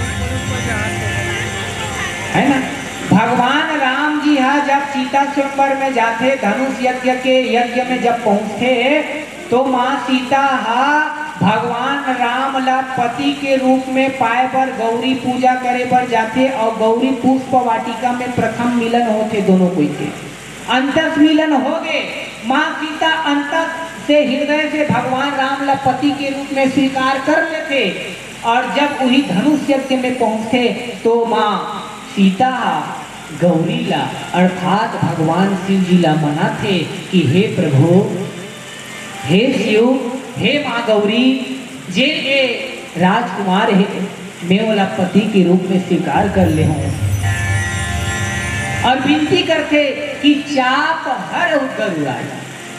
है ना? भगवान राम जी ह जब सीता स्वयंवर में जाथे, धनुष यज्ञ के यज्ञ में जब पहुंचथे, तो माँ सीता ह भगवान राम ला पति के रूप में पाए बर, गौरी पूजा करे बर जाथे अउ गौरी पुष्प वाटिका में प्रथम मिलन होथे दोनों कोई के। अंतस मिलन होगे, माँ सीता अंतस से, हृदय से भगवान राम ला पति के रूप में स्वीकार कर लेथे अउ जब उही धनुष यज्ञ में पहुंचथे तो माँ सीता ह गौरी ला अर्थात भगवान शिव जी ला मनाथे कि हे प्रभु, हे शिव, हे माँ गौरी, जे ए राजकुमार हे, मैं ओला पति के रूप में स्वीकार कर ले हूँ। अउ विनती करथे कि चाप हरहु गरुराई,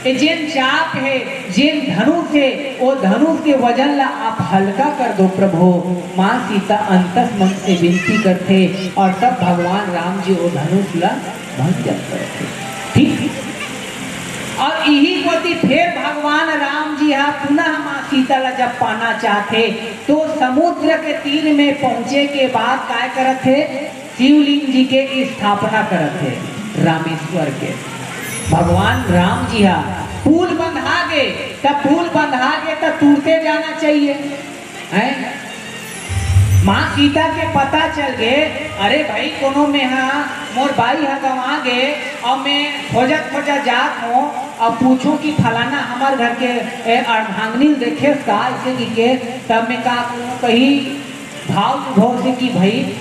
ए जेन चाप हे, जेन धनुष हे, ओ धनुष के वजन ला आप हल्का कर दो प्रभु। माँ सीता अंतस मन से विनती करथे अउ तब भगवान राम जी ओ धनुष ला भंजन करथे। ठीक? अउ इही कोति फेर भगवान राम जी ह पुनः माँ सीता ला जब पाना चाहथे, तो समुद्र के तीर में पहुंचे के बाद काय करत हे? शिवलिंग जी के स्थापना करत हे, रामेश्वर के। भगवान राम जी ह पुल बंधा गे, तब भूल बंधा के तब टूटते जाना चाहिए, हैं? माँ सीता के पता चल गे, अरे भाई, कोनो में हा मोर बाई हा गंवा गे, अउ मैं खोजत खोजत जात हों, अउ पूछों कि फलाना हमर घर के, ए, अर्धांगिनी देखेस का, अइसे कहिके, तब मैं का करूँ, कहीं भाव विभोर से कि भाई,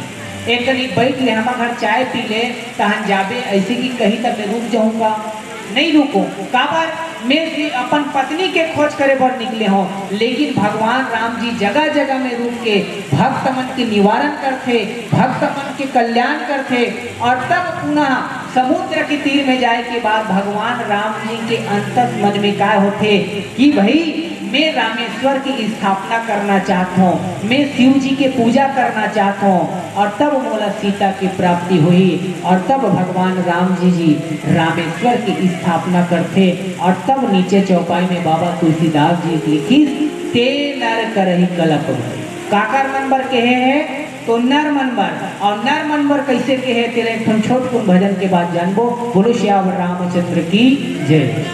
एक कनी बैठ ले, हमर घर चाय पी ले, तहन जाबे, अइसे कि कहीं तब मैं रुक जाऊंगा, नहीं रुको। काबर? मैं भी अपन पत्नी के खोज करे बर निकले हों, लेकिन भगवान राम जी जगह जगह में रुक के भक्त मन के निवारण करथे, भक्त मन के कल्याण करथे, और तब पुनः समुद्र के तीर में जाए के बाद भगवान राम जी के अंतस मन में काय होथे कि भाई, मैं रामेश्वर की स्थापना करना चाहत हों, मैं शिव जी के पूजा करना चाहत हों, और तब मोला सीता की प्राप्ति होही। और तब भगवान राम जी जी रामेश्वर की स्थापना करथे, और तब नीचे चौपाई में बाबा तुलसीदास जी लिखिस, "ते नर करही कलप भई।" काकर मन बर कहे हे? तो नर मन बर, और नर मन बर कइसे कहे, तेला एक ठन छोटकुन भजन के बाद जानबो। बोलो सियावर रामचंद्र की जय।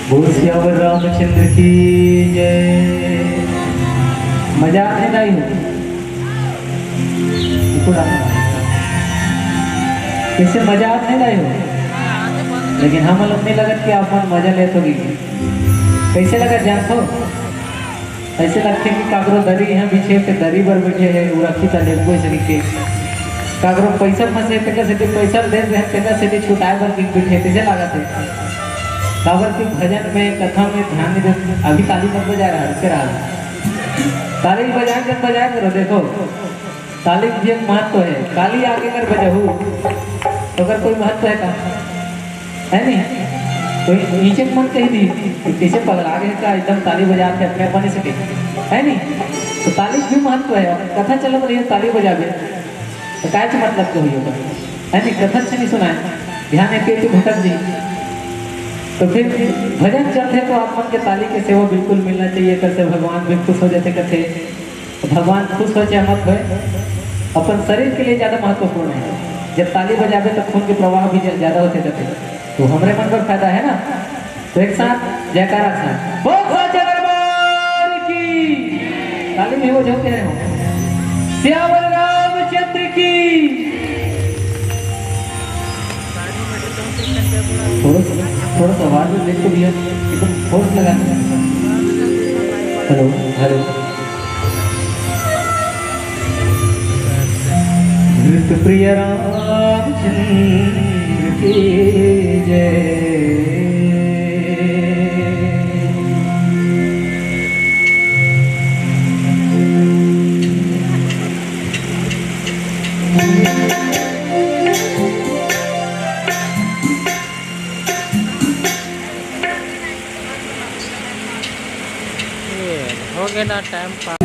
बोल सियावर रामचंद्र की जय। मजा आत हे दाई हो? बिल्कुल आत हे। कइसे मजा आत हे दाई हो? लेकिन हमन ला नइ लगत कि आप मन मजा लेत होही। कइसे लगत जानथो? अइसे लगथे कि काकरो दरी इहाँ बिछे हे, ते दरी बर बइठे हे, उरखी त लेगबो अइसे कहिके। काकरो पइसा फंसे, तेकर सेती पइसा ल दे दे, तेकर सेती छुटाए बर बइठे, तइसे लागत हे। काबर कि भजन में, कथा में ध्यान नइ दे, अभी ताली मत बजा रहा, रुके रहा। ताली बजाए कर, बजाए करो, देखो। ताली के भी एक महत्व हे। ताली आगे कर बजाहू, तो ओकर कोई महत्व हे का? हे नहीं? तो नीचे मन कही दी कि कइसे पगला गे का, एकदम ताली बजात हे, अपने आप बने सके, हे नहीं? तो ताली के भी महत्व हे। कथा चलत रही हे, ताली बजाबे, तो कायच मतलब के होई ओकर, हे नहीं? कथा अच्छा नहीं सुनाए, ध्यान एक एक भटक जी। तो फिर भजन चलथे तो आप मन के ताली के सेवा बिल्कुल मिलना चाहिए, एकर से भगवान भी खुश हो जाथे, कथे तो भगवान खुश होय चाहे मत होय, अपन शरीर के लिए ज्यादा महत्वपूर्ण हे। जब ताली बजाबे तो खून के प्रवाह भी ज-, ज्यादा होथे जाथे, तो हमरे मन बर फायदा हे ना। तो एक साथ जयकारा के साथ, बोल साचे दरबार की। ताली भी हो जाओ, कह रहे हो, सियावर रामचंद्र की। थोड़ा सा, थोड़ा सा आवाज में देखो भैया, एकदम फोर्स लगा के। Hello, hello. नृत्य प्रिय रामचंद्र की जय। ये हो गया ना टाइम पास।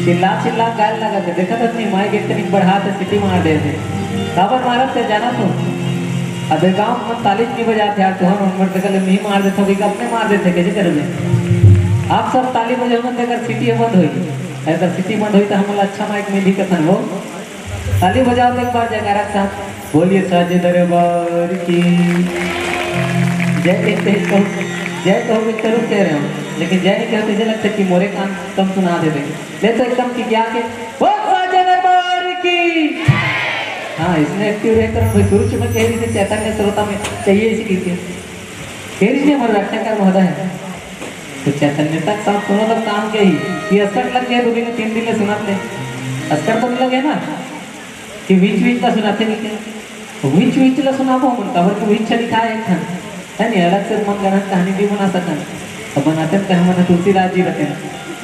चिल्ला चिल्ला गाय लगत हे, देखत हस नहीं, माइक एक तनिक बढ़ा के सीटी मार देथे। काबर मारत हे जाना तो? अबे गांव में ताली नहीं बजात हे यार, तुहर उमर तक ले नहीं मार देथो कि अपने मार देथे, कैसे करबे? आप सब ताली बजाओ ना, तेकर सीटी बंद होई। अगर सीटी बंद होई तो हमला अच्छा माइक मिलही कथन वो। ताली बजाओ तो एक बार जयकारा के साथ। बोलिए साचे दरबार की जय। कहते ही कहूँ, जय कहूँ कि चलो कह रहे हो, लेकिन जय नहीं कहते, ऐसे लगता कि मोरे कान कम सुना दे रहे। ले तो एकदम कि क्या के, बोल साचे दरबार की। हाँ, इसमें एक्टिव रहकर हम शुरू से मैं कह रही थी, चैतन्य श्रोता में चाहिए इसी की। कह रही थी, हमारे व्याख्याकार महोदय है। तो चैतन्य तक सब सुनो, तब काम के ही कि अस्तर लग गए, दो दिन, तीन दिन में सुनाते। अस्तर तो नहीं लगे ना कि बीच बीच का सुनाते नहीं थे। तो बीच बीच ला सुनाबो हमन, काबर कि बीच लिखा है एक ठन, है नहीं? अलग से मन गढ़न कहानी भी बना सकन। अब बनाते हैं तो हमन तुलसीदास जी रहते हैं,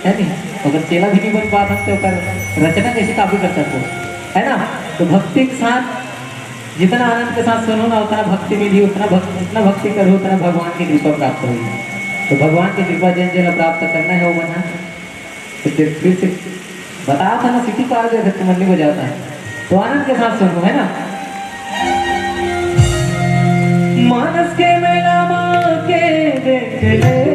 है नहीं? अगर चेला भी नहीं बन पात हम तो ओकर रचना कैसे काबू कर सकबो, है ना? तो भक्ति के साथ जितना आनंद के साथ सुनो ना, उतना भक्ति मिली, उतना भक्ति, जितना भक्ति करो, उतना भगवान की कृपा प्राप्त होगी। तो भगवान की कृपा जिन जिन प्राप्त करना है, वो बना। तो फिर, फिर से बता था ना, सीटी पार दे सकते, मन नहीं बजाता है। तो आनंद के साथ सुनो, है ना? मानस के मेला मा के देख ले।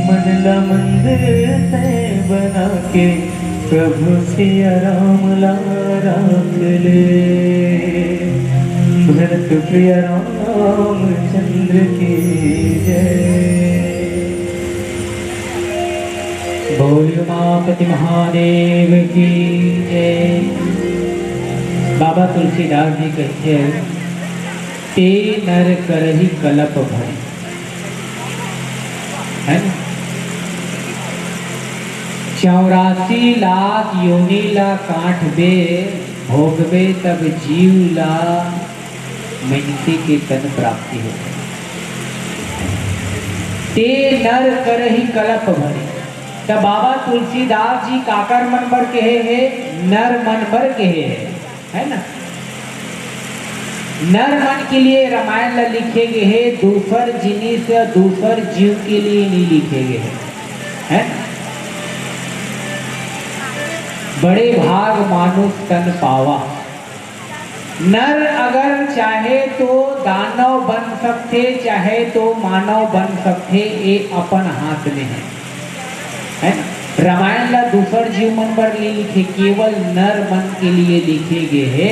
मन ला मंदिर से बना के प्रभु सिया राम ला राख ले। भरत प्रिय रामचंद्र की जय। बोल उमापति महादेव की जय। बाबा तुलसीदास जी कहते हैं, "ते नर करही कलप भरी।" है ना? चौरासी लाख योनि ला काटबे, भोगबे तब जीव ला मइनसे के तन प्राप्ति होथे। ते नर करही कलप भरी। त बाबा तुलसीदास जी काकर मन बर कहे हे? नर मन बर कहे हे। है ना? नर मन के लिए रामायण ला लिखे गे हे, दूसर जिनिस या दूसर जीव के लिए नहीं लिखे गे हे, है ना? बड़े भाग मानुष तन पावा। नर अगर चाहे तो दानव बन सकथे, चाहे तो मानव बन सकथे, ये अपन हाथ में है। है ना? रामायण ला दूसर जीव मन बर नहीं लिखे, केवल नर मन के लिए लिखे गे हे।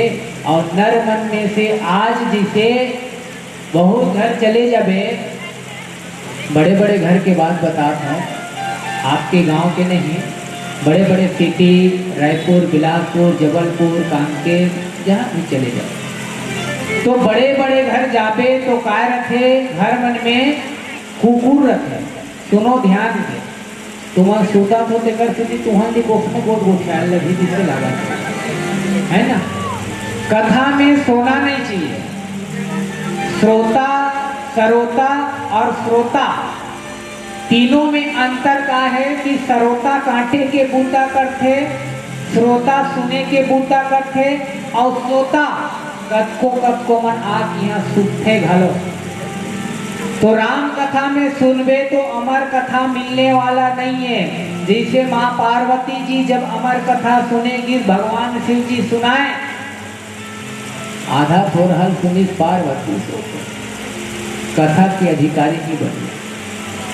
और नर मन में से आज जैसे बहुत घर चले जाबे, बड़े बड़े घर के बात बतात हूँ, आपके गांव के नहीं, बड़े बड़े सिटी, रायपुर, बिलासपुर, जबलपुर, कांकेर, जहाँ भी चले जाओ, तो बड़े बड़े घर जाबे तो काय रथे, घर मन में कुकुर रथे। सुनो ध्यान से, तुमन सुतत हो तेकर सेती तुहन भी गोठ में गोठ गोठियाए लगही जैसे लागत है, है ना? कथा में सोना नहीं चाहिए। श्रोता, सरोता और श्रोता, तीनों में अंतर का हे कि सरोता काटे के बूता करथे, श्रोता सुने के बूता करथे, अउ श्रोता कतको कतको मन आके इहाँ सुतथे घलो। तो राम कथा में सुनबे तो अमर कथा मिलने वाला नइ हे। जइसे माँ पार्वती जी जब अमर कथा सुने गिस, भगवान शिव जी सुनाए, आधा थोरहल सुनिस पार्वती, सो कथा के अधिकारी नइ बनिस,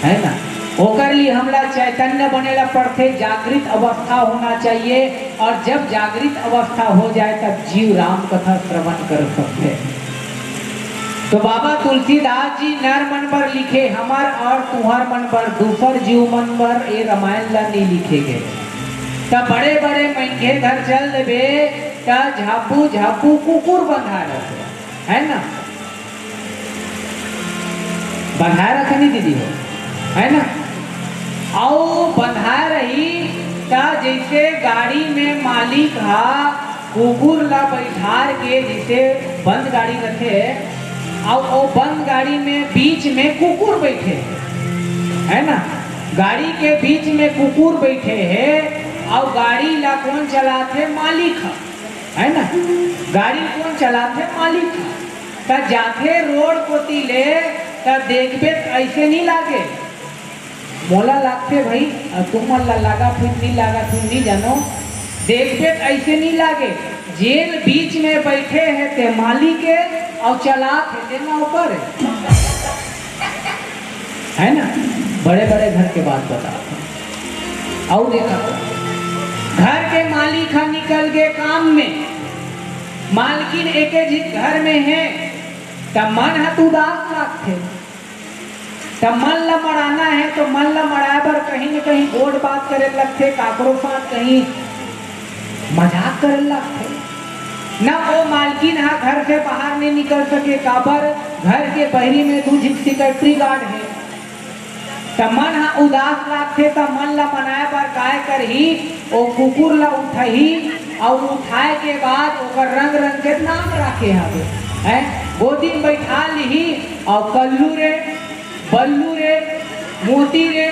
हे ना? ओकर लिए हमला चैतन्य बने ला पड़थे, जागृत अवस्था होना चाहिए, अउ जब जागृत अवस्था हो जाए, तब जीव राम कथा श्रवण कर सकथे। तो बाबा तुलसीदास जी नर मन बर लिखे, हमर अउ तुंहर मन बर, दूसर जीव मन बर ए रामायण ला नइ लिखे गे। त बड़े-बड़े मनखे घर चल देबे, त झापू झापू कुकुर बंधा रथे, हे ना? बंधा रथे नहीं दीदी हो, हे ना? अउ बंधा रही, त जइसे गाड़ी में मालिक हा कुकुर ला बइठार के, जइसे बंद गाड़ी रथे, अउ ओ बंद गाड़ी में बीच में कुकुर बइठे हे, हे ना? गाड़ी के बीच में कुकुर बइठे हे, अउ गाड़ी ला कोन चलाथे? मालिक हा, हे ना? गाड़ी कोन चलाथे? मालिक हा। त जाथे रोड कोती ले, त देखबे त अइसे नइ लागे। मोला लागथे भई, अउ तुमन ला लागत होही, नइ लागत होही, नइ जानो। देखबे त अइसे नइ लागे, जेन बीच में बइठे हे ते मालिक ए, अउ चलात हे ते नौकर ए। हे ना? बड़े-बड़े घर के बात बतात हंव। अउ देखा, घर के मालिक ह निकल गे काम में, मालकिन एके झिन घर में हे, त मन ह त उदास लागथे। त मन ल मड़ाना हे, त मन ल मड़ाए बर कहीं न कहीं गोठ बात करे लगथे, काकरो साथ कहीं मजाक करे लगथे। न ओ मालकिन ह घर से बाहर नइ निकल सके, काबर घर के बहिरी में दू झिन security guard हे। त मन ह उदास लागथे, त मन ल मनाए बर काय करही, ओ कुकुर ल उठही, अउ उठाए के बाद ओकर रंग-रंग के नाम राखे हवे, हैं? गोदी म बइठा लिही, अउ कल्लू रे, बल्लू रे, मोती रे,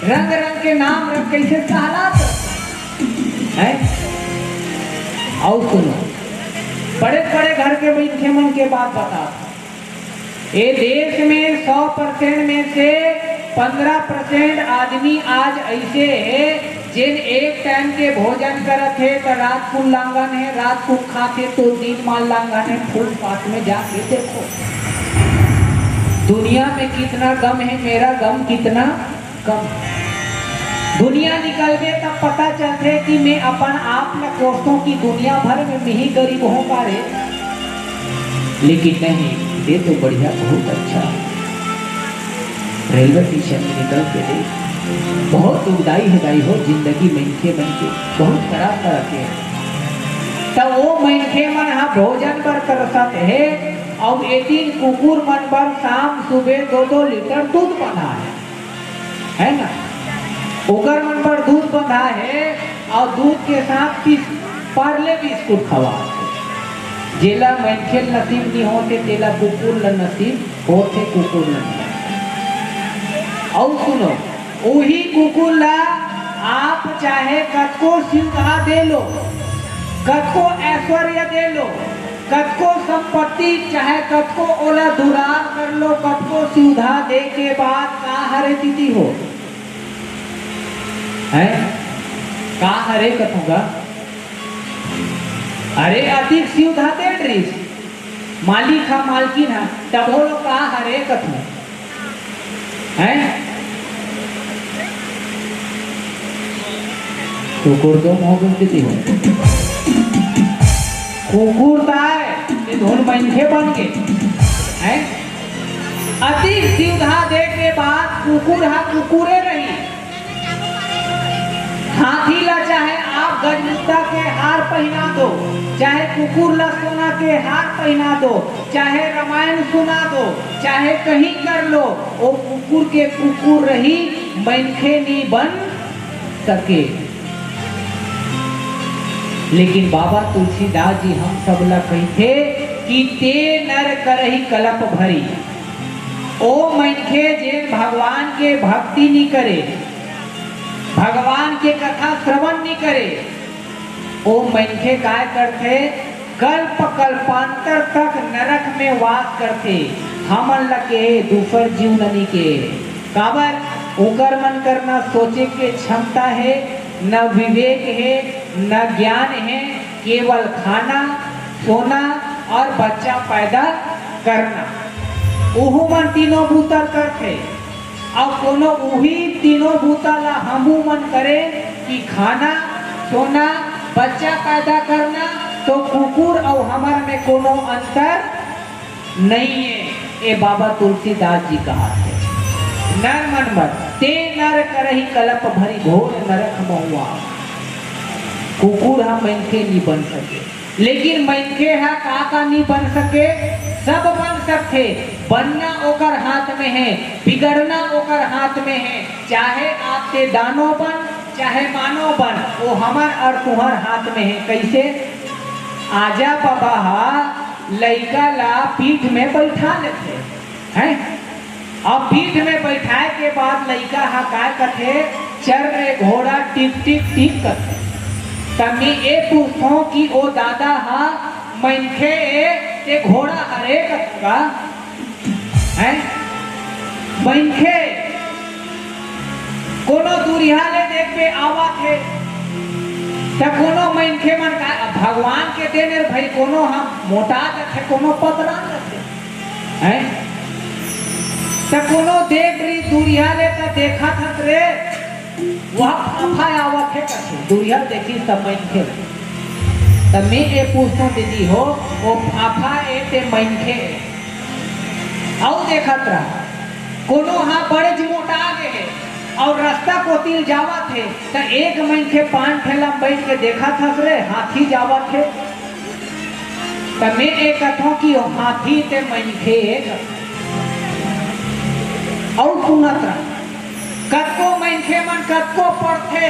रंग-रंग के नाम रख, कइसे सहलात रथे, हैं? अउ सुनो, बड़े-बड़े घर के मनखे मन के बात बतात हंव। ए देश में सौ percent में से पन्द्रह percent आदमी आज अइसे हे, जेन एक time के भोजन करत हे, त रात कुन लांघन हे, रात कुन खात हे, तो दिन मान लांघन हे। Footpath में जाके देखो, दुनिया में कितना गम हे, मेरा गम कितना कम। दुनिया निकलबे तब पता चलथे कि मैं अपन आप ल कोसथों कि दुनिया भर में मिही गरीब हों का रे। लेकिन नहीं, ये तो बढ़िया, बहुत अच्छा। रेलवे स्टेशन में निकल के देख, बहुत दुखदाई हे दाई हो, जिंदगी मनखे मन के बहुत खराब तरह के हे। त वो मनखे मन ह भोजन बर तरसत हे, अउ एती कुकुर मन बर शाम सुबह दो दो लीटर दूध बना हे। हे ना? ओकर मन बर दूध बंधा हे, अउ दूध के साथ पिस-, पार्ले बिस्कुट खवाथे। जेला मनखे ल नसीब नइ होथे, तेला कुकुर ल नसीब होथे, कुकुर ल नइ। अउ सुनो, उही कुकुर ल आप चाहे कतको सुविधा दे लो, कतको ऐश्वर्य दे लो, कतको संपत्ति, चाहे कतको ओला दुलार कर लो, कतको सुविधा दे के बाद का हरे दीदी हो? हैं? का हरे कथों गा? अरे, अतिक सुविधा दे डरिस, मालिक हा, मालकिन हा, तभो लो का हरे कथों? हैं? कुकुर तो मोह कर देती हो। कुकुर त आय, ये धुन मनखे बन गे। हैं? अतिक सुविधा दे के बाद कुकुर हा कुकुरे रही। हाथी ला चाहे आप गजमुद्दा के हार पहिना दो, चाहे कुकुर ला सोना के हार पहिना दो, चाहे रामायण सुना दो, चाहे कहीं कर लो, ओ कुकुर के कुकुर रही, मनखे नी बन सके। लेकिन बाबा तुलसीदास जी हम सब ला कहिथे कि "ते नर करही कलप भरी, ओ मनखे जेन भगवान के भक्ति नी करे, भगवान के कथा श्रवण नी करे, ओ मनखे काय करथे? कल्प कल्पांतर तक नरक में वास करथे। हमन ल के दूसर जीव ननी के, काबर? उकर मन कर न सोचे के क्षमता हे, न विवेक हे, न ज्ञान हे, केवल खाना, सोना और बच्चा पैदा करना। ओहू मन तीनों बूता करथे। अउ कोनो उही तीनों बूता ला हमू मन करे कि खाना, सोना, बच्चा पैदा करना, तो कुकुर अउ हमर में कोनो अंतर नइये। ए बाबा तुलसीदास जी कहाथे, नर मन मत, ते नर करही कलप भरी घोर नरक महुआ। कुकुर ह मनखे नी बन सके, लेकिन मनखे ह का का नी बन सके? सब बन सकथे। बनना ओकर हाथ में हे, बिगड़ना ओकर हाथ में हे। चाहे आप ते दानो बन, चाहे मानो बन, वो हमर और तुहर हाथ में हे। कैसे? आजा बाबा हा लइका ला पीठ में बैठा लेथे, हैं? अब पीठ में बैठाए के बाद लइका हा काय कथे, "चल रे घोड़ा, टिक टिक टिक," कथे। त मैं ए पूछथों कि ओ दादा हा मनखे ए, ते घोड़ा हरे कथे का? हैं? मनखे कोनो दूरिहा ले देख के आवत हे, त कोनो मनखे मन का, अब भगवान के देन हे भाई, कोनो हम मोटा जाथे, कोनो पतरा जाथे, हैं? त कोनो देख रही दूरिहा ले, त देखत हस रे, वह फाफा आवत हे कथे, दूरिहा देखी सब मनखे। त मैं ए पूछथों दीदी हो, वो फाफा ए ते मनखे ए? अउ देखत रह, कोनो हा बड़ेच मोटा गे हे अउ रस्ता कोती जावत हे, त एक मनखे पान ठेला म बैठ के देखत हस रे, हाथी जावत हे। त मैं ए कथों कि ओ हाथी ते मनखे ए। अउ सुनत रह, कतको मनखे मन कतको पढ़थे,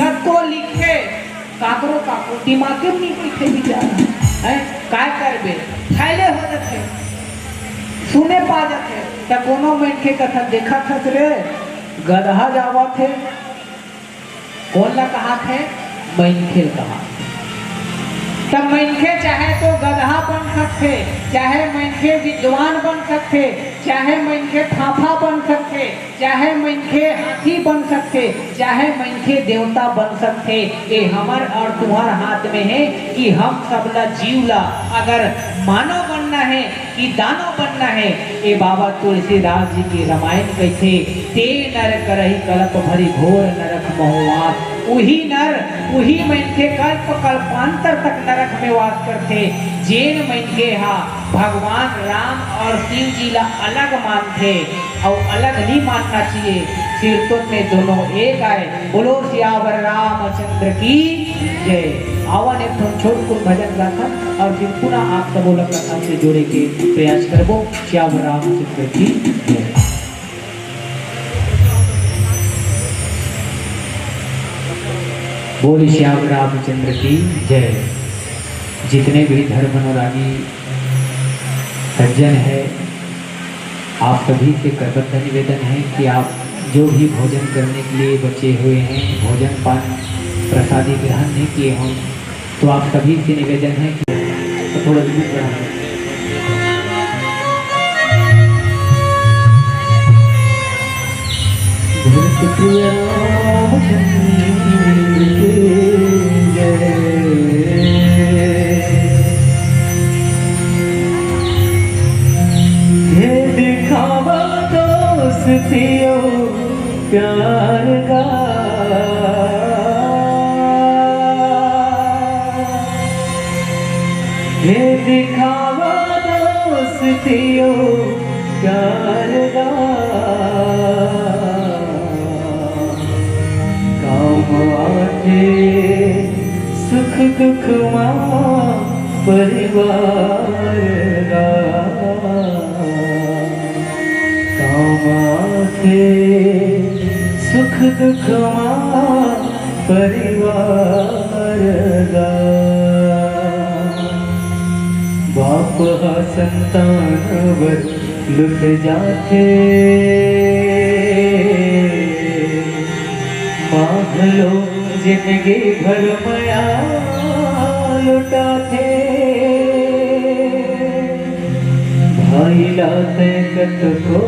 कतको लिखथे, काकरो काकरो दिमागे म नइ बइठे बिचारा। हैं? काय करबे? फैले हो जाथे, सुने पा जाथे। त कोनो मनखे कथा देखत हस रे, गदहा जावत हे, कोन ला कहाथे? मनखे ल कहाथे। त मनखे चाहे तो गदहा बन सकथे, चाहे मनखे विद्वान बन सकथे, चाहे मनखे फाफा बन सकथे, चाहे मनखे हाथी बन सकथे, चाहे मनखे देवता बन सकथे। ए हमर और तुहर हाथ में हे कि हम सब ला जीव ला अगर मानव बनना हे कि दानव बनना हे। ए बाबा तुलसीदास जी के रामायण कहिथे, "ते नर करही कलप भरी घोर नरक महुआस।" उही नर, उही मनखे कल्प कल्पांतर तक नरक में वास करथे। जेन मनखे हा भगवान राम और शिव जी ला अलग मानथे, अउ अलग नहीं मानना चाहिए, सिरतोन में दोनों एक आए। बोलो सियावर रामचंद्र की जय। आवन एक ठन छोटकुन भजन गाथन और फिर पुनः आप सबो ला कथा से जोड़े के प्रयास करबो। सियावर रामचंद्र की जय। बोल सियावर रामचंद्र की जय। जितने भी धर्म अनुरागी सज्जन है, आप सभी से करबद्ध निवेदन है कि आप जो भी भोजन करने के लिए बचे हुए हैं, भोजन पान प्रसादी ग्रहण नहीं किए हों, तो आप सभी से निवेदन है कि तो थोड़ा दूर बढ़ा। भरत प्रिय रामचंद्र की जय। हे दिखावा दोस्तियों प्यार का, हे दिखावा दोस्तियों प्यार दा। काम आथे सुख दुख मा परिवार दा। काम आथे सुख दुख मा परिवार दा। बाप हा संतान बर लुट जाथे। मांग लो जिंदगी भर मया लुटाथे। भाई ला तै कतको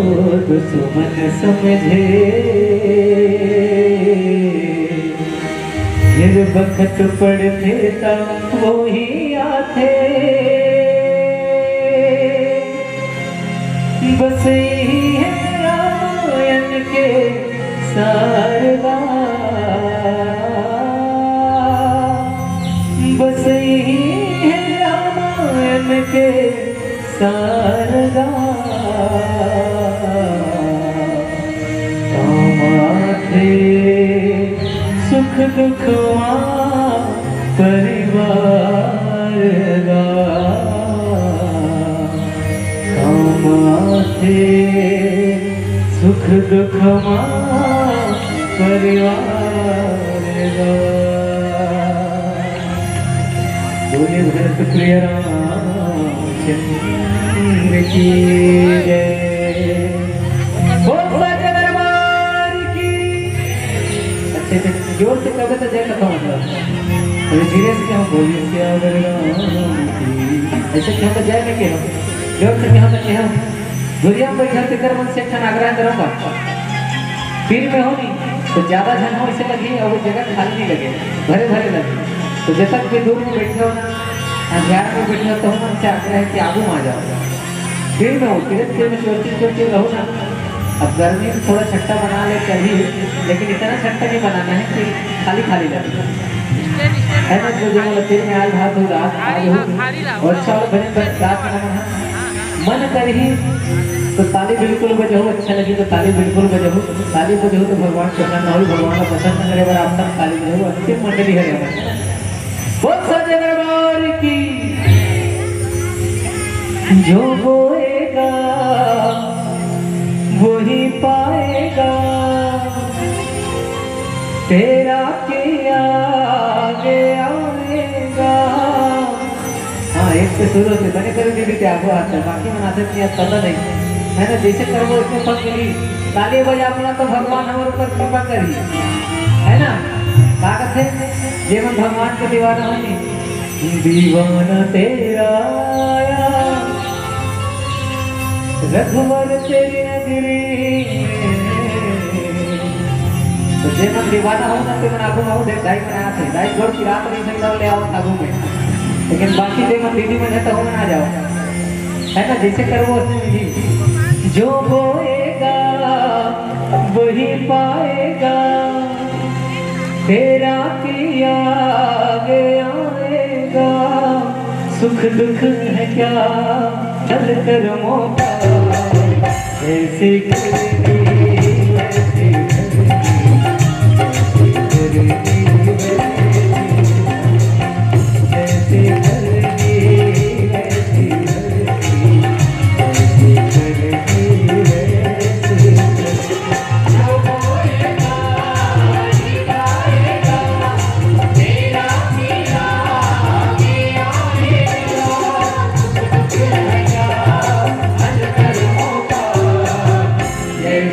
दुश्मन समझे, फिर बखत पड़थे त वही आथे। बस यही है रामायण के सारदा, बस यही है रामायण के सारदा। काम आथे सुख दुख मा परिवार दा। काम आथे सुख दुख मा परिवार दा। बोले भरत प्रिय रामचंद्र की जय। बोल साचे दरबार की। अच्छे से जोर से कहे तो जय कथा मतलब। अरे धीरे से कहो, बोलिए सियावर राम की। ऐसे कहो तो जय नहीं कहो, जोर से कहो तो कहो। दुरिहा में बैठे हो तेकर मन से एक ठन आग्रह करूंगा, भीड़ में हो नहीं तो ज्यादा झन हो, ऐसे लगी और वो जगह खाली नहीं लगे, भरे भरे लगे। तो जब तक भी दूर में बैठे हो ना, अंधियार में बैठे हो, तो मन से आग्रह है कि आगू में आ जाओ। भीड़ में हो, धीरे धीरे में चोरती चोरती रहो ना। अब गर्मी में थोड़ा छट्टा बना ले चलिए, लेकिन इतना छट्टा नहीं बनाना है कि खाली खाली लगे। है ना, जो जो मतलब भीड़ में आज हाथ हो, रात आज हो, और अच्छा वाला भजन बन-, रात में मन, मन करही तो ताली बिल्कुल बजाओ, अच्छा लगी तो ताली बिल्कुल बजाओ। ताली बजाओ तो भगवान प्रसन्न हो, भगवान का प्रसन्न करे बर आप सब ताली बजाओ। अंतिम मंडली है यहाँ। बोल साचे दरबार की। जो बोएगा वही पाएगा, तेरा के आगे आएगा। हाँ, एक से शुरू होथे, बने करो दीदी के आगू आथे, बाकी मन आथे नहीं, पता नहीं, है ना? जैसे करबो उसमें फल मिली। ताली बजा अपना तो भगवान हमारे ऊपर कृपा करी, है ना? का कहते? जे मन भगवान के दीवाना हो नहीं, दीवाना तेरा आया रघुवर तेरी नगरी में। तो जे मन दीवाना हो ना, ते मन आगू में हो, देख, दाई मन आथे, दाई जोर की रात नहीं सही ले आओ आगू में। लेकिन बाकी जे मन दीदी मन है, तो मन आ जाओ, है ना? जैसे करबो उसने विधि। जो बोएगा वही पाएगा, तेरा के आगे आएगा। सुख दुख है क्या चल कर्मों का, जैसे करेगी वैसे भरेगी, जैसे करेगी वैसे भरेगी, जैसे करेगी वैसे भरेगी, जैसे करेगी वैसे भरेगी।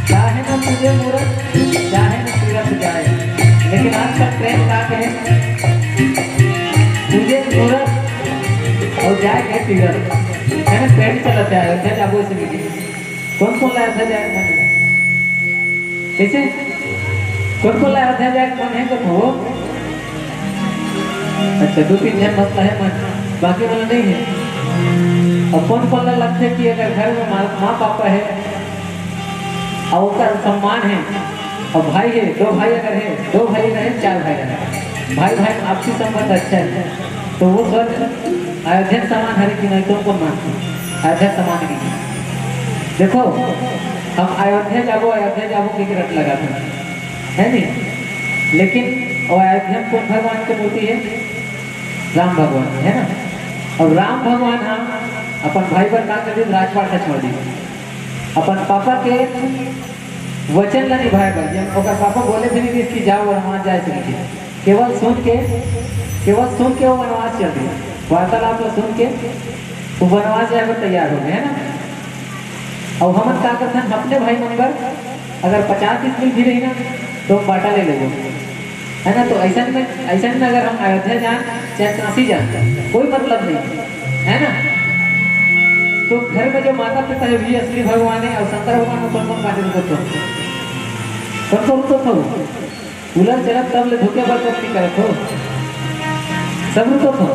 चाहे ना पूजे मूरत, चाहे ना तीरथ जाए, लेकिन आजकल ट्रेंड का है, पूजे मूरत अउ जाए के तीरथ, है ना, ट्रेंड चलत हे अयोध्या जाबो से लेके। कोन कोन ला अयोध्या जाए के मन हे? कइसे? कोन कोन ला अयोध्या जाए के मन हे तो कहो। अच्छा, दू तीन झन मत हे मन, बाकी मन नहीं हे। अब कोन कोन ला लगथे कि अगर घर में माँ, माँ पापा हे अउ ओकर सम्मान हे, अउ भाई हे, दो भाई अगर हे, दो भाई रहे, चार भाई रहे, भाई भाई में आपसी संबंध अच्छा हे, तो वो स्वर्ग अयोध्या समान हरे कि नहीं, तो कोन मानथे? अयोध्या समान नहीं। देखो, हम अयोध्या जाबो, अयोध्या जाबो के रट लगाथे, है नहीं? लेकिन वो अयोध्या में कोन भगवान के मूर्ति हे? राम भगवान, है ना? अउ राम भगवान ह अपन भाई बर का कर दिस? राजपाट ला छोड़ दिस। अपन पापा के वचन ला निभाए बर, जब ओकर पापा बोले भी नहीं कि जाओ वनवास जाए से नीचे, केवल सुन के, केवल सुन के वो वनवास चल दिस। वार्तालाप ला सुन के वो वनवास जाए बर तैयार हो गे, है ना? अउ हमन का करथन, अपने भाई मन बर अगर पचास डिसमिल भी रही ना, तो बांटा ले लेबो, है ना? तो ऐसन में, ऐसन में अगर हम अयोध्या जान चाहे काशी जान, कोई मतलब नहीं, है ना? तो घर में जो माता पिता हे, वही असली भगवान हे। अउ शंकर भगवान में कोन कोन बांटे रुकत हो? कोन कोन रुकत हो? कूलर चलत तब ले धोखेबाजी करत हो, सब रुकत हो,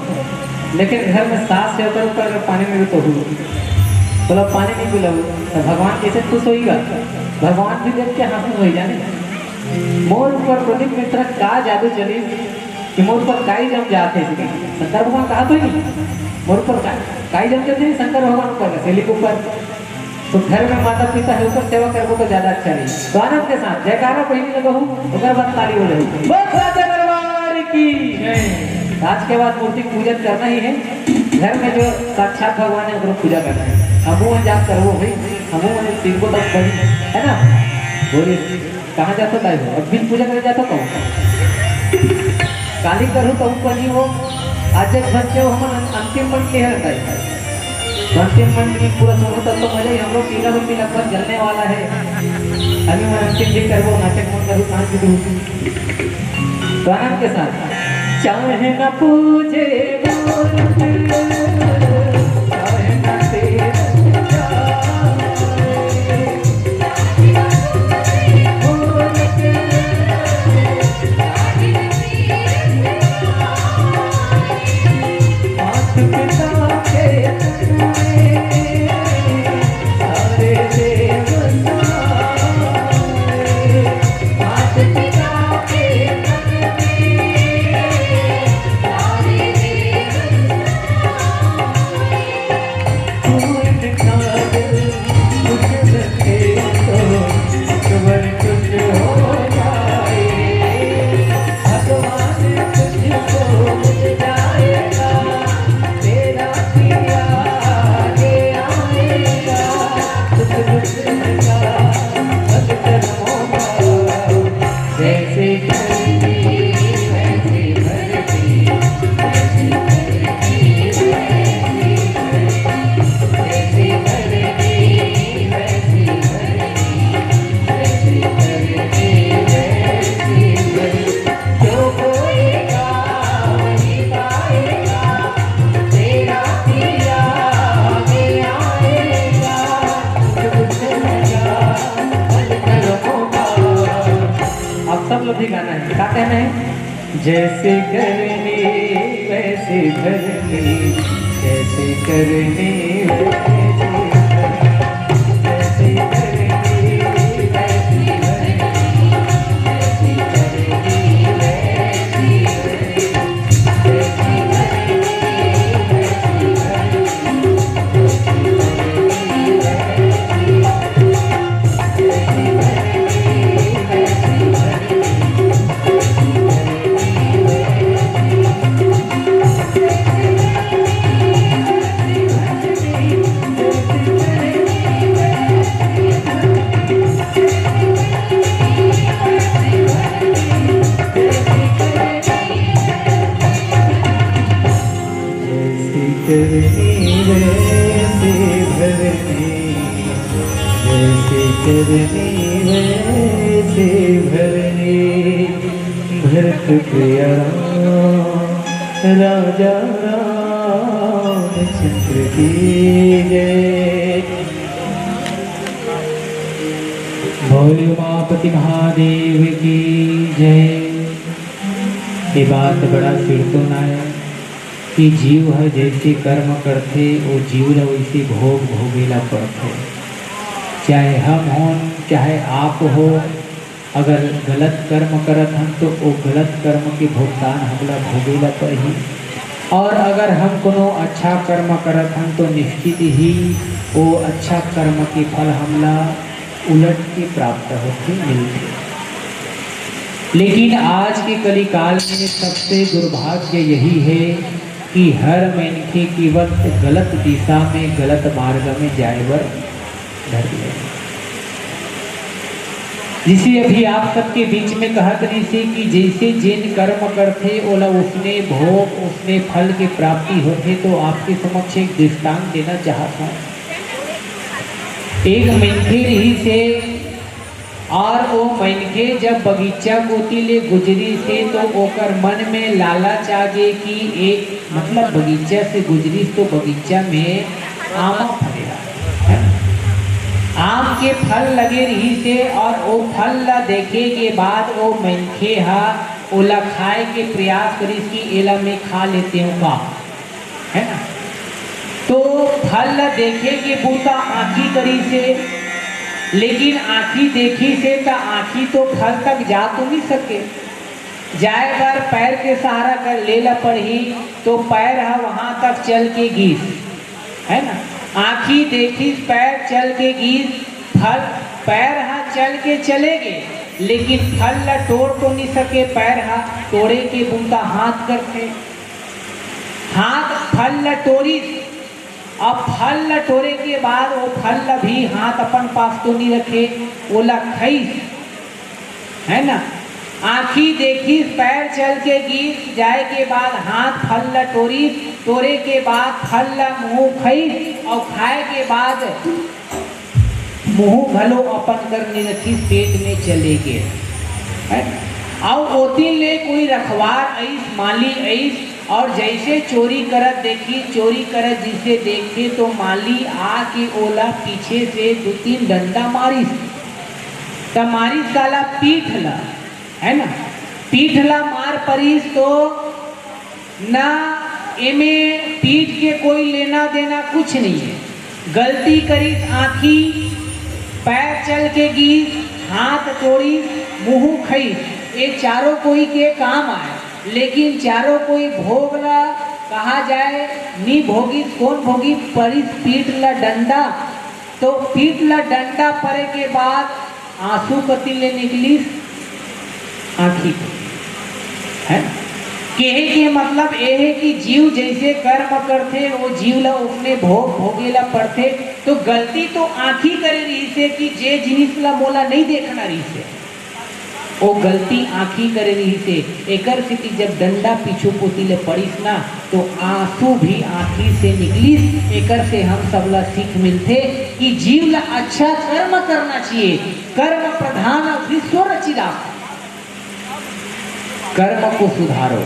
लेकिन घर में सास हे, ओकर ऊपर अगर पानी नहीं रुको हो, बोला पानी नहीं पिलाओ, तो भगवान कैसे खुश होइगा? भगवान भी देख के हंसी होई जाने। मोर ऊपर प्रदीप मिश्रा का जादू चली कि मोर ऊपर काई जम जाथे। शंकर भगवान कहा तो नहीं, मोर ऊपर का-, काई जम जाथे, शंकर भगवान ऊपर, सहेली के ऊपर। तो घर में माता पिता हे, ओकर सेवा करबो तो ज्यादा अच्छा रही। तो आनंद के साथ जयकारा पहिली लगाहू, ओकर बाद ताली हो जाही। बोल सच्चा दरबार की जय। आज के बाद मूर्ति पूजन करना ही हे। घर में जो साक्षात भगवान हे, ओकरो पूजा करना हे। हमहू मन जाप करबो भाई, हमहू मन तीन को तक पढ़ी, है ना? बोलिए। कहाँ जाथो दाई हो? अब भी पूजा करे जाथो कहूँ। काली करू कहूँ पनी हो, आज एक भर के हो हमन अंतिम मन के हर दाई। अंतिम मन की पूरा सोनू तक तो मजा ही, हम लोग तीनों भी लगभग जलने वाला है। अभी मैं अंतिम भी करबो, नाटक मन करू, कहाँ की दूँ। तो आनंद के साथ। चाहे ना पूजे मूरत, चाहे ना तीरथ जाए। भी गाना है, गाते हैं। जैसे करनी वैसे भरनी, जैसे करनी वैसे भरनी, जैसे करनी वैसे भरनी, जैसे करनी वैसे भरनी। जैसी करनी वैसी भरनी, जैसी करनी वैसी भरनी। भरत प्रिया राम, राजा रामचंद्र की जय। भोले उमापति महादेव की जय। ये बात बड़ा सिरतोन आय कि जीव ह जैसे कर्म करथे, वो जीव ल वैसे भोग भोगे ला पड़थे। चाहे हम होन, चाहे आप हो, अगर गलत कर्म करत हन, तो वो गलत कर्म के भुगतान हमला भोगे ला पड़ही। और अगर हम कोनो अच्छा कर्म करत हन, तो निश्चित ही वो अच्छा कर्म के फल हमला उलट के प्राप्त होथे, मिलथे। लेकिन आज के कलिकाल में सबसे दुर्भाग्य यही है कि हर मनखे केवल गलत दिशा में, गलत मार्ग में जाए बर धर ले। जिसे अभी आप सबके बीच में कहत रहिसे कि जैसे जेन कर्म करथे, ओला उसने भोग, उसने फल के प्राप्ति होथे, तो आपके समक्ष एक दृष्टांत देना चाहत हूँ। एक मनखे रहिसे, और वो मनखे जब बगीचा कोती ले गुजरिसे, तो ओकर मन में लालच आ गे कि एक, मतलब, बगीचा से गुजरिस तो बगीचा में आमा फरे रहा, है ना? आम के फल लगे रहिसे, और वो फल ला देखे के बाद वो मनखे हा ओला खाए के प्रयास करिस कि एला मैं खा लेते हूँ का, है ना? तो फल ला देखे के बूता आँखी करिसे, लेकिन आँखी देखिसे त आँखी तो फल तक जा तो नहीं सके, जाए बर पैर के सहारा कर ले ला पड़ही, तो पैर ह वहां तक चल के गिस, है ना? आँखी देखिस, पैर चल के गिस, फल, पैर ह चल के चले गे, लेकिन फल ला टोर तो नहीं सके, पैर ह टोरे के बूता हाथ करथे। हाथ फल ला टोरिस, अब फल ला टोरे के बाद वो फल ला भी हाथ अपन पास तो नहीं रखे, ओला खइस, है ना? आँखी देखिस, पैर चल के गिस, जाए के बाद हाथ फल ला टोरिस, टोरे के बाद फल ला मुँह खइस, और खाए के बाद मुँह घलो अपन कर नहीं रखिस, पेट में चले गे, है ना? और ओती ले कोई रखवार अइस, माली अइस, और जैसे चोरी करत देखिस, चोरी करत जिसे देखिस, तो माली आके ओला पीछे से दू तीन डंडा मारिस। त मारिस काला, पीठ ला, है ना? पीठ ला मार परिस तो ना, एमे पीठ के कोई लेना देना कुछ नहीं है। गलती करिस आँखी, पैर चल के गिस, हाथ टोरिस, मुँह खइस, ये चारों कोई के काम आए, लेकिन चारों कोई भोग ला कहा जाए, नी भोगिस, कौन भोगी? परिस पीठ ला डंडा, तो पीठ ला डंडा परे के बाद आंसू कति ले निकलिस? आँखी ले, है ना? केहे के मतलब ये है कि जीव जैसे कर्म करथे, वो जीव ला उसने भोग भोगे ला पड़थे। तो गलती तो आँखी करे रहिसे कि जे जिनिस ला मोला नहीं देखना रहिसे, वो गलती आँखी करे रहिसे। एकर सेती जब डंडा पीछू कोती ले पड़िस ना, तो आंसू भी आँखी से निकलिस। एकर से हम सब ला सीख मिलथे कि जीव ला अच्छा कर्म करना चाहिए। कर्म प्रधान विश्व रचिराखो, कर्म को सुधारो।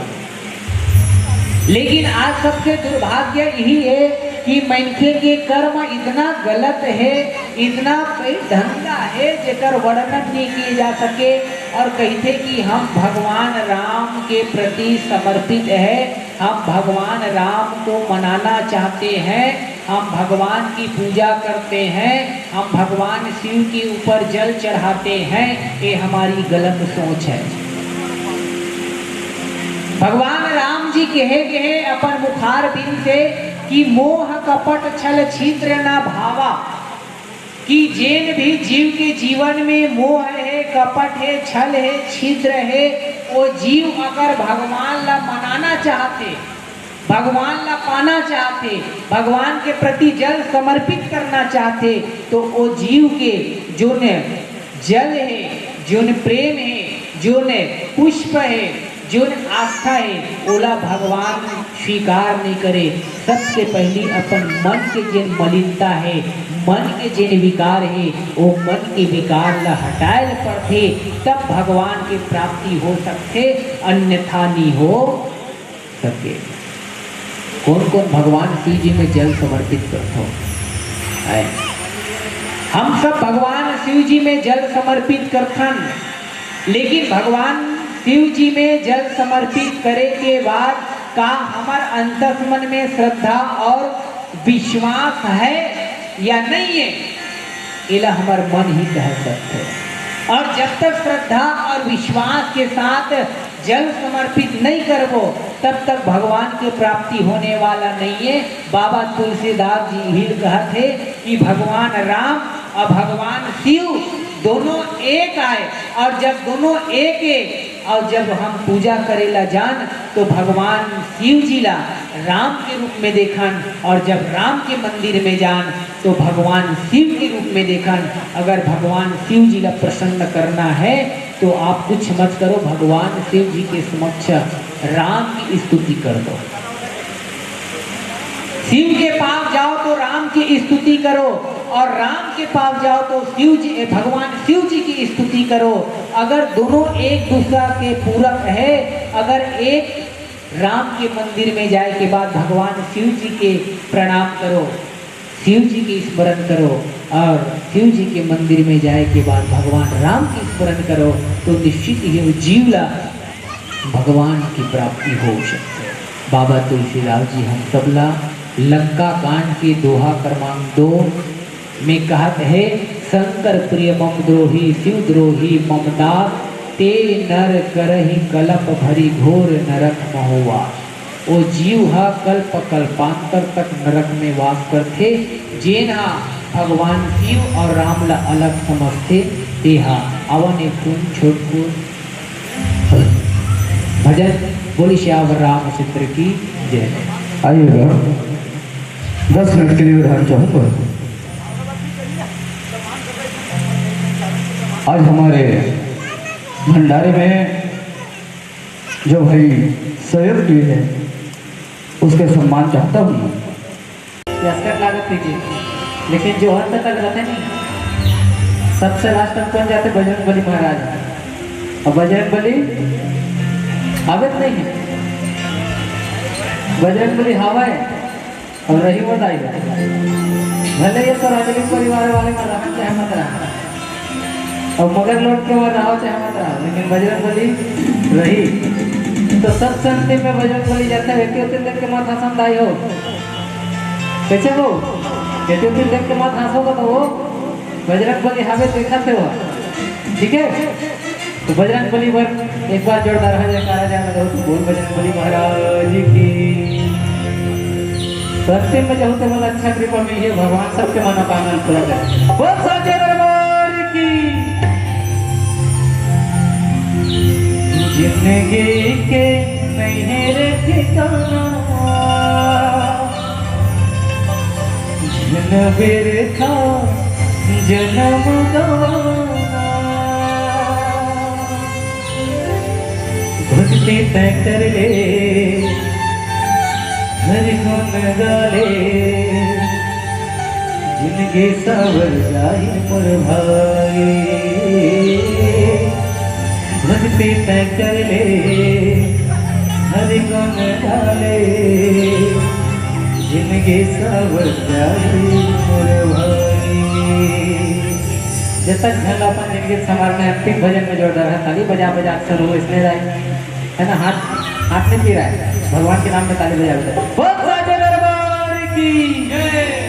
लेकिन आज सबसे दुर्भाग्य यही है कि मनखे के कर्म इतना गलत हे, इतना बेढंगा हे, जेकर वर्णन नहीं किए जा सके। और कहिथे कि हम भगवान राम के प्रति समर्पित है, हम भगवान राम को मनाना चाहते हैं, हम भगवान की पूजा करते हैं, हम भगवान शिव के ऊपर जल चढ़ाते हैं। ये हमारी गलत सोच है। भगवान राम जी कहे गए अपन मुखार बिंद से कि मोह कपट छल छिद्र न भावा, कि जेन भी जीव के जीवन में मोह है, कपट है, छल है, छिद्र है, वो जीव अगर भगवान ला मनाना चाहते, भगवान ला पाना चाहते, भगवान के प्रति जल समर्पित करना चाहते, तो वो जीव के जोन जल है, जोन प्रेम है, जोन पुष्प है, जोन आस्था है, ओला भगवान स्वीकार नहीं करे। सबसे पहली अपन मन के जेन मलिनता है, मन के जेन विकार है, वो मन के विकार ला हटाए ल पड़थे, तब भगवान के प्राप्ति हो सकथे, अन्यथा नहीं हो सके। कौन कौन भगवान शिव जी में जल समर्पित करथो? आए। हम सब भगवान शिव जी में जल समर्पित करथन, लेकिन भगवान शिव जी में जल समर्पित करे के बाद का हमर अंतस मन में श्रद्धा और विश्वास है या नहीं है, एला हमर मन ही कह सकथे। और जब तक श्रद्धा और विश्वास के साथ जल समर्पित नहीं करबो, तब तक भगवान के प्राप्ति होने वाला नहीं है। बाबा तुलसीदास जी ही कहत हे कि भगवान राम और भगवान शिव दोनों एक आए, और जब दोनों एक है, और जब हम पूजा करेला जान, तो भगवान शिव जी ला राम के रूप में देखन, और जब राम के मंदिर में जान, तो भगवान शिव के रूप में देखन। अगर भगवान शिव जी ला प्रसन्न करना है, तो आप कुछ मत करो, भगवान शिव जी के समक्ष राम की स्तुति कर दो। शिव के पास जाओ तो राम की स्तुति करो, और राम के पास जाओ तो शिव जी, भगवान शिव जी की स्तुति करो। अगर दोनों एक दूसरा के पूरक है, अगर एक राम के मंदिर में जाए के बाद भगवान शिव जी के प्रणाम करो, शिव जी की स्मरण करो, और शिव जी के मंदिर में जाए के बाद भगवान राम की स्मरण करो, तो निश्चित ही वो जीव ला भगवान की प्राप्ति हो सकथे। बाबा तुलसीदास जी हम सबला लंका कांड के दोहा क्रमांक दो में कहत हे, शंकर प्रिय मम द्रोही, शिव द्रोही मम दास, ते नर करहि कलप भरि घोर नरक महो वास। ओ जीव ह कल्प कल्पांतर तक नरक में वास करथे। जेन ह भगवान शिव और राम ला अलग समझथे, ते ह। आवन एक ठन छोटकुन भजन। बोली सियावर रामचंद्र की जय। आइएगा, दस मिनट के लिए विधान चाहूंगा। आज हमारे भंडारे में जो भाई सहयोग किए हैं, उसका सम्मान चाहता हूँ। कैसकट लागत थी कि, लेकिन जो अंत तक रहते नहीं, सबसे लास्ट में कौन जाते? बजरंग बली महाराज। और बजरंग बली हावत नहीं है, बजरंग बली हावा है। और रही वो दाई, भले ये तो राजनीतिक परिवार वाले में रहन चाहे मत रहन, और मगर लोग के वो रहो चाहे मत रहो, लेकिन बजरंग बली रही। तो सत्संग में बजरंग बली जाते हैं, क्यों तुम देख के मत हंसम दाई हो? कैसे हो? क्यों तुम देख के मत हंसोगा तो वो बजरंग बली हमें देखा थे वो। ठीक है, तो बजरंग बली पर एक बार जोरदार है जयकारा जाना करो, तो बोल बजरंग बली महाराज की। तो अंतिम में चाहूँ तो मन अच्छा कृपा मिली है, भगवान सबके मनोकामना पूरा करे। बोल साचे दरबार की। जिंदगी के नहीं रे ठिकाना, झन बिरथा जन्म गवाना। भक्ति तै कर ले, हरि गुण गा ले, जिंदगी सावर जाही मोर भाई। भक्ति तै कर ले, हरि गुण गा ले, जिनगी सावर जाए मोर भाई। जतन झन ला अपन जिनगी संवारना हे, अंतिम भजन में जोरदार हे, ताली बजा बजा के शुरू इसने जाए, है ना? हाथ, हाथ नहीं पी रहा है, भगवान के नाम में ताली बजा बजा। बोल साचे दरबार की जय।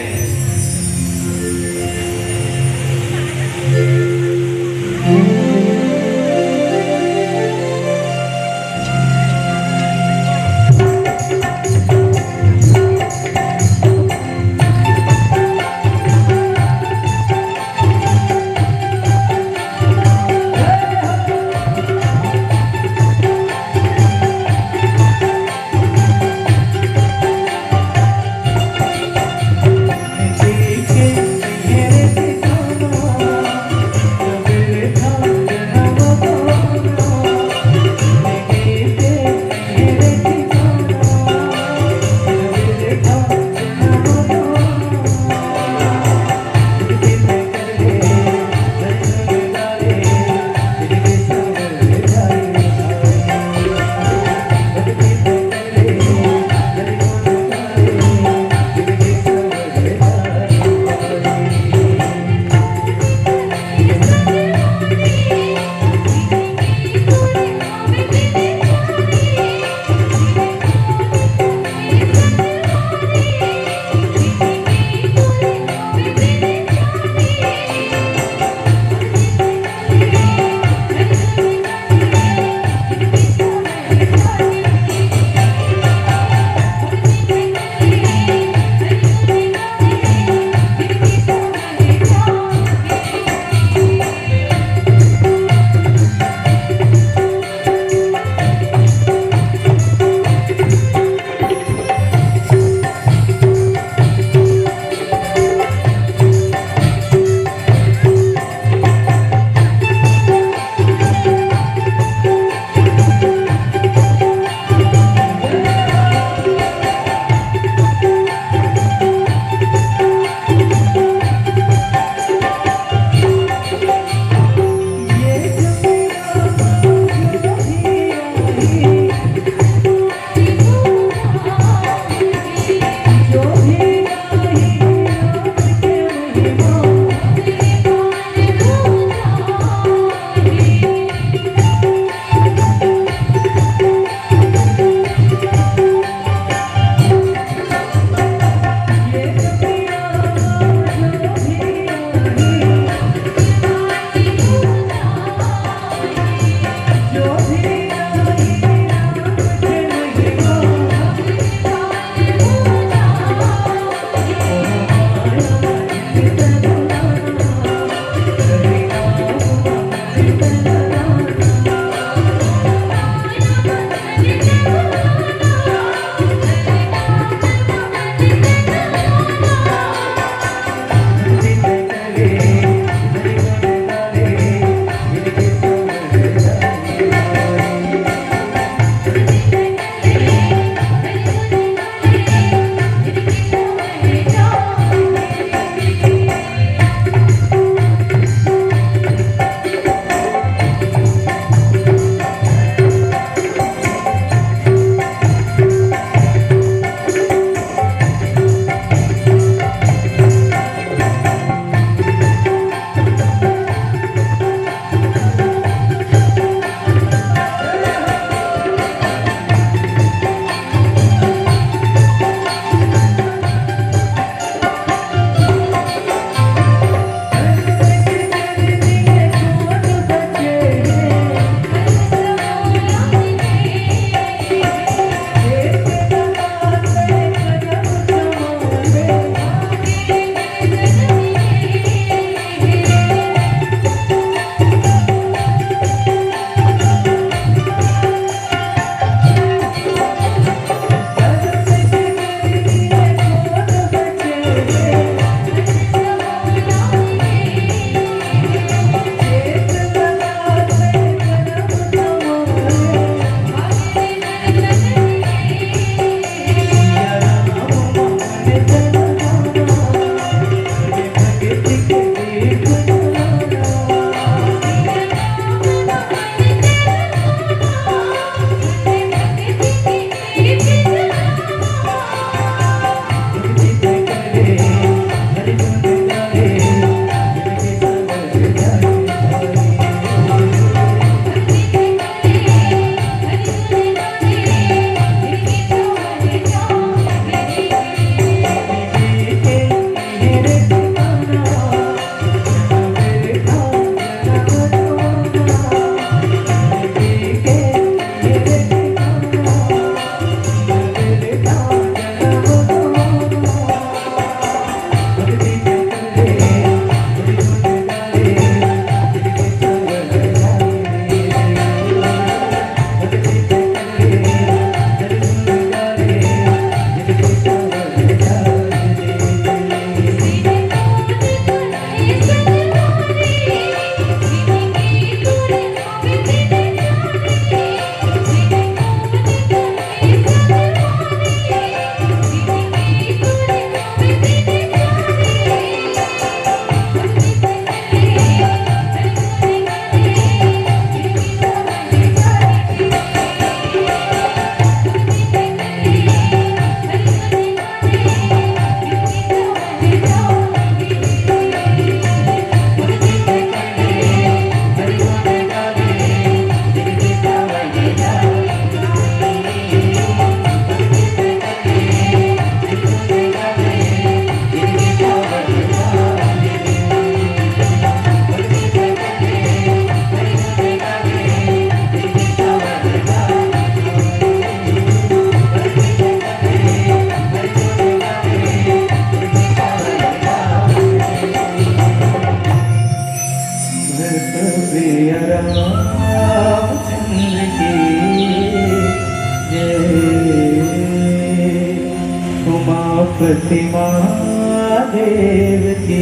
पति महादेव की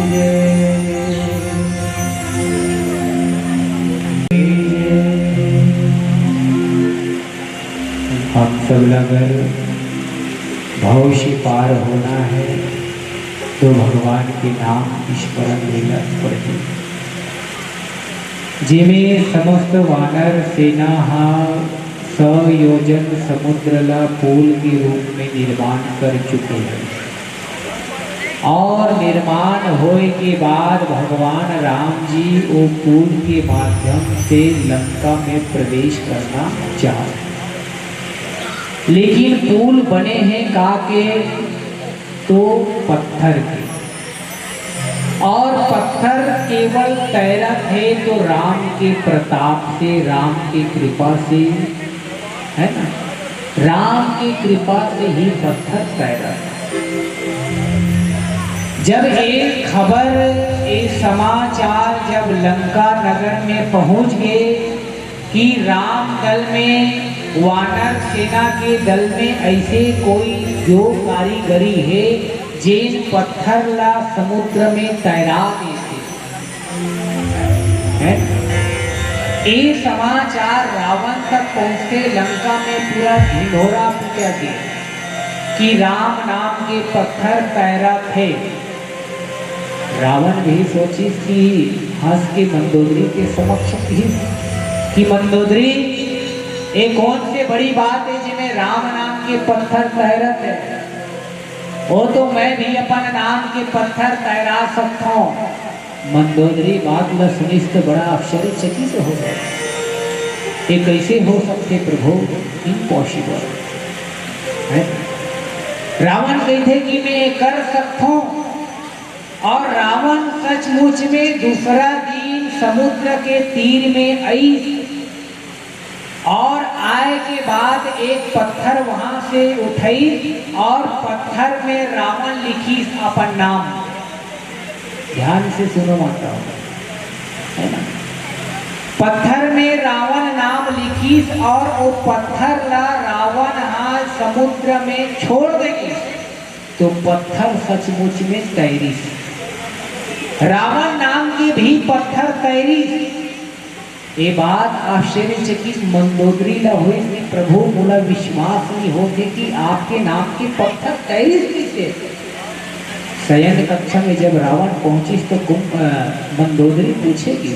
जय। हम सब ला अगर भव से पार होना है, तो भगवान के नाम स्मरण लेना पड़ही। जेमे समस्त वानर सेना हा सौ योजन समुद्र ला पुल के रूप में निर्माण कर चुके हैं, और निर्माण होए के बाद भगवान राम जी वो पुल के माध्यम से लंका में प्रवेश करना चाहते, लेकिन पुल बने हैं का के, तो पत्थर के, और पत्थर केवल तैरत है तो राम के प्रताप से, राम की कृपा से, है ना, राम की कृपा से ही पत्थर तैरत है। जब एक खबर, एक समाचार जब लंका नगर में पहुंच गए कि राम दल में, वानर सेना के दल में ऐसे कोई जो कारीगरी है, जेन पत्थर ला समुद्र में तैरा देथे, है। ये समाचार रावण तक पहुंचते लंका में पूरा ढिंढोरा पीटा गया कि राम नाम के पत्थर तैरा थे। रावण भी सोचिस कि हंस के मंदोदरी के समक्ष कहिस कि मंदोदरी, ये कौन से बड़ी बात है जिसमें राम नाम के पत्थर तैरत है? वो तो मैं भी अपन नाम के पत्थर तैरा सकता हूँ। मंदोदरी बात ला सुनिस तो बड़ा आश्चर्यचकित हो गए। ये कैसे हो सकते प्रभु? इम्पॉसिबल है। रावण कहते कि मैं ये कर सकता हूँ। और रावण सचमुच में दूसरा दिन समुद्र के तीर में आई और आए के बाद एक पत्थर वहां से उठाई और पत्थर में रावण लिखी अपन नाम। ध्यान से सुनो माता, है ना? पत्थर में रावण नाम लिखीस और वो पत्थर ला रावण हा समुद्र में छोड़ देगी, तो पत्थर सचमुच में तैरिस। रावण नाम के भी पत्थर तैरिस। ये बात आश्चर्यचकित मंदोदरी ला हुई कि प्रभु, मोला विश्वास नहीं होते कि आपके नाम के पत्थर तैरिस कैसे। शयन कक्ष में जब रावण पहुंचिस तो कुम-, अ, मंदोदरी पूछेगी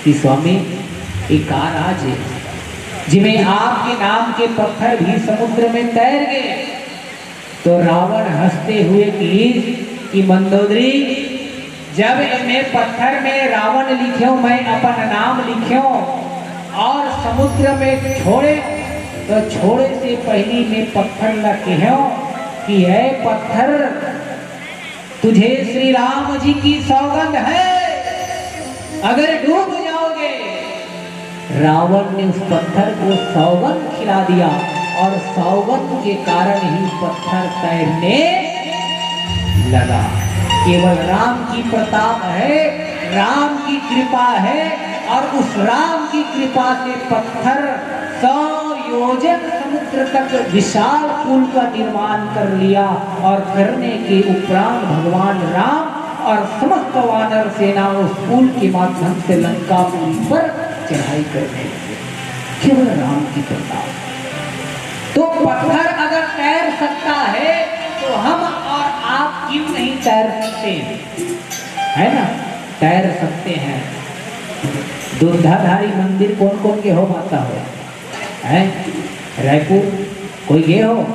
कि स्वामी, ये का राज है जिमे आपके नाम के पत्थर भी समुद्र में तैर गए? तो रावण हंसते हुए कहिस कि मंदोदरी, जब मैं पत्थर में रावण लिख्यो, मैं अपन नाम लिख्यो और समुद्र में छोड़े, तो छोड़े से पहली मैं पत्थर ला कह्यो कि हे पत्थर, तुझे श्री राम जी की सौगंध है, अगर डूब जाओगे। रावण ने उस पत्थर को सौगंध खिला दिया और सौगंध के कारण ही पत्थर तैरने लगा। केवल राम की प्रताप है, राम की कृपा है, और उस राम की कृपा से पत्थर सौ योजन समुद्र तक विशाल पुल का निर्माण कर लिया, और करने के उपरांत भगवान राम और समस्त वानर सेना उस पुल के माध्यम से लंकापुरी पर चढ़ाई करने लगे। केवल राम की प्रताप। तो पत्थर अगर तैर सकता है, तो हम और आप क्यों नहीं तैर सकते? है ना, तैर सकते हैं। दुर्धाधारी मंदिर कौन कौन के हो माता हो? हैं? रायपुर कोई गए हो?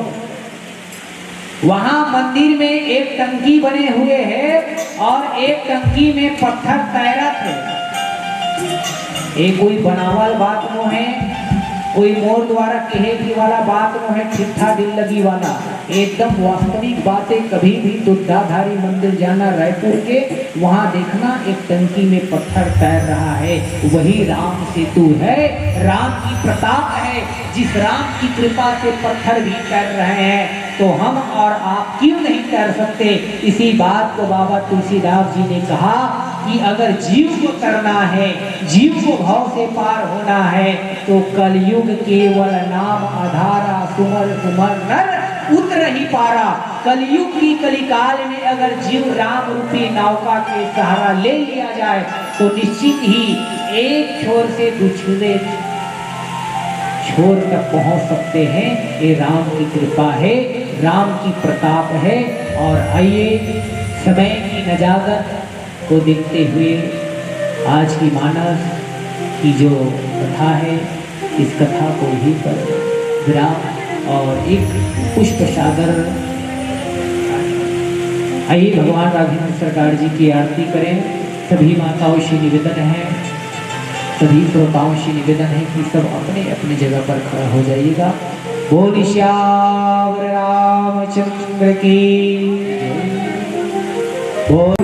वहां मंदिर में एक टंकी बने हुए है और एक टंकी में पत्थर तैरत है। ये कोई बनावल बात नो है, कोई मोर द्वारा कहे की वाला बात नो है, ठिट्ठा दिल लगी वाला। एकदम वास्तविक बातें। कभी भी दुर्धाधारी मंदिर जाना रायपुर के, वहां देखना एक टंकी में पत्थर तैर रहा है, वही राम सेतु है। राम की प्रताप है, जिस राम की कृपा से पत्थर भी तैर रहे हैं, तो हम और आप क्यों नहीं तैर सकते? इसी बात को बाबा तुलसीदास जी ने कहा कि अगर जीव को तरना है, जीव को भव से पार होना है, तो कलयुग केवल नाम आधारा, सुमर सुमर नर उतर ही पारा। कलयुग की कलिकाल में अगर जीव राम रूपी नौका के सहारा ले लिया जाए तो निश्चित ही एक छोर से दूसरे छोर तक पहुंच सकते हैं। ये राम की कृपा है, राम की प्रताप है। और आइए, समय की नजाकत को देखते हुए आज की मानस की जो कथा है, इस कथा को यहीं पर विराम और एक पुष्प सागर। आइए, भगवान राघवेंद्र सरकार जी की आरती करें। सभी माताओं से निवेदन है, सभी श्रोताओं से निवेदन है कि सब अपने अपने जगह पर खड़ा हो जाइएगा। बोल सियावर रामचंद्र की। बोल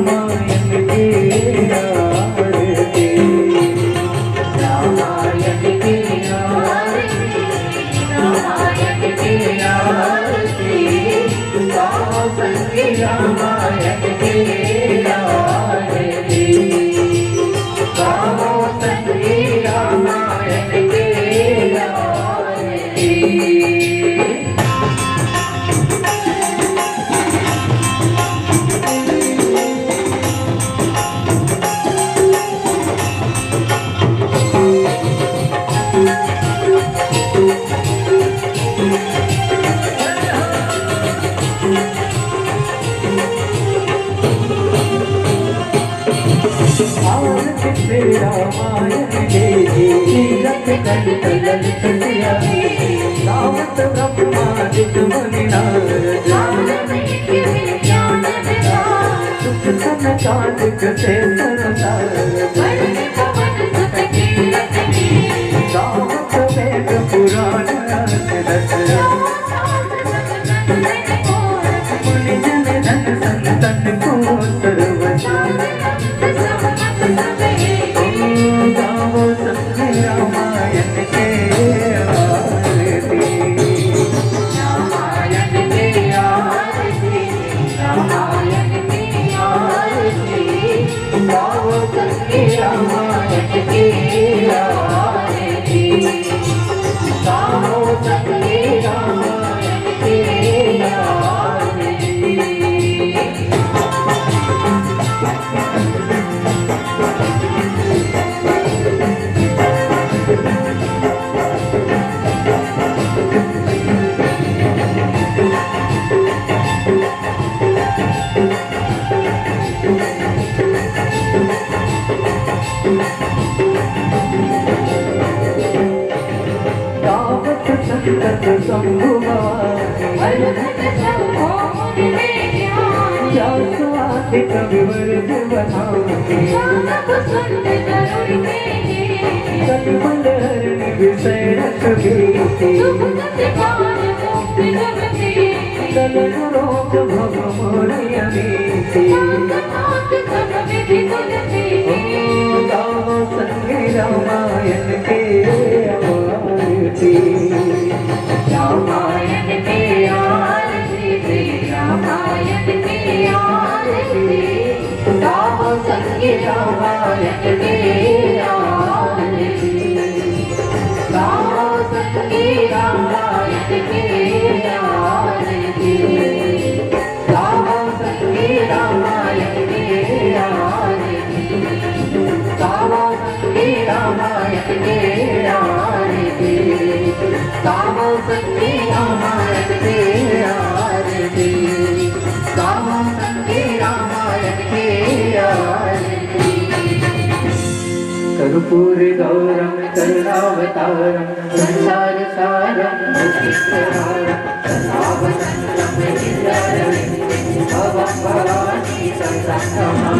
कर्पूर गौरम करुणावतारम संसार सारम भक्तिसारम सदा वसंतम हृदयारविंदे भवम भवानी संसंगमम।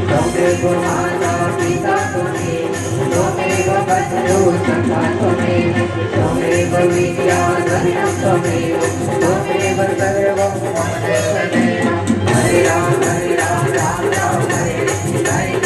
त्वमेव माता पिता त्वमेव, त्वमेव बंधु सखा त्वमेव, त्वमेव विद्या द्रविणम त्वमेव, त्वमेव सर्वम मम देव देव। हरे राम हरे राम राम राम हरे हरे।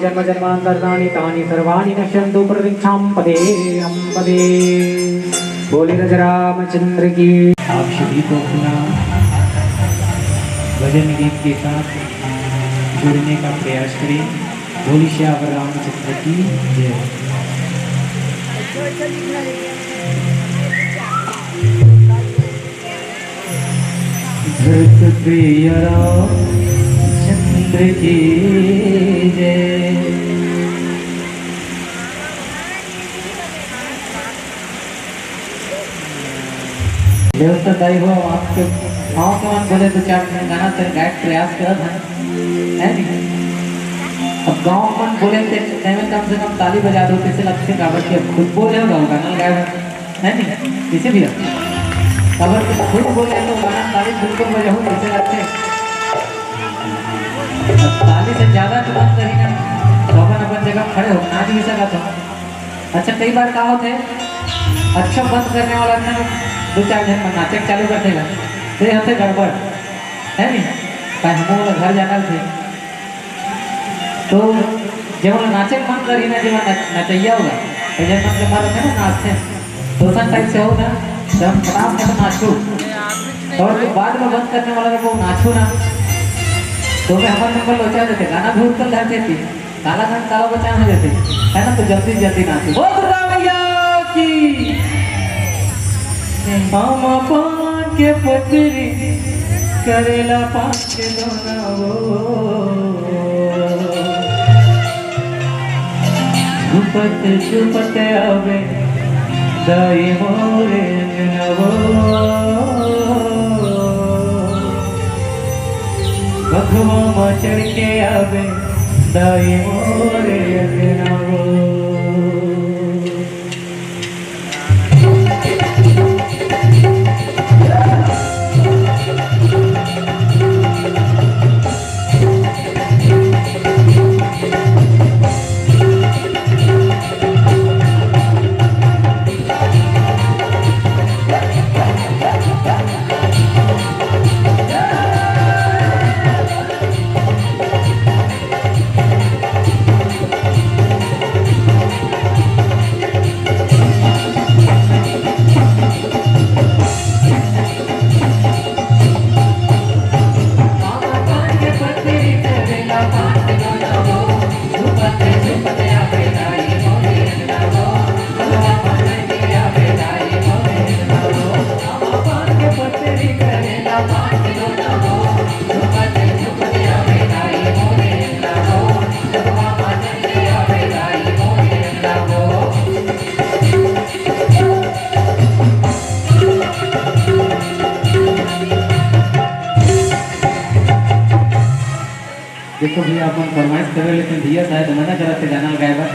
जन्म जन्मांतराणि तानि सर्वाणि नश्यंतु पुनरिच्छाम पदे अहम पदे। बोले राजा रामचंद्र की। आप सभी को अपना भजन गीत के साथ जुड़ने का प्रयास करें। बोले सियावर रामचंद्र की जय। प्रिय रामचंद्र की जय। देवता दाई हो, आपके पाँव के मन बोले तो चार गाना तेरे गायक प्रयास करत हन, है नहीं? अब गाँव मन बोले ते नहीं में कम से कम ताली बजा दो, कैसे लगते? काबर कि अब खुद बोले हो, गाना गाए हो। है नहीं? इसे भी रख। अगर तुम खुद बोले तो गाना ताली बिल्कुल बजाओ, कैसे लगते? अब ताली से ज्यादा तो बात करी ना, तो अपन अपन जगह खड़े हो, नाच भी सकत हो। अच्छा, कई बार का होथे, अच्छा बंद करने वाला ना दो चार झन मन नाचे चालू कर देगा, तो ये होथे गड़बड़, है नहीं? भाई, हम लोग घर जाना थे, तो जेमन ला नाचे के मन करही ना, जेमन नच-, नचइया होगा, तो जेमन के मन रथे ना, नाचथे, तो ओसन टाइप से हो ना, तो हम फटाफट नाचू। और जो बाद में बंद करने वाला रहे, वो नाचू ना, तो मैं हमर नंबर लोचा देथे, गाना भी उतल जाथे थी, काला धन काला बचान हो जाथे, है ना? तो जल्दी जल्दी नाचू। बोल दुर्गा मैया की। आमा पान के पतरी करेला पान के दोना वो। छुपत छुपत आवे दाई मोरे अंगना वो। बघवा मा चढ़ के आवे दाई मोरे अंगना वो। देखो भैया, अपन फरमाइश करे, लेकिन भैया शायद मना करत हे गाना गाए बर।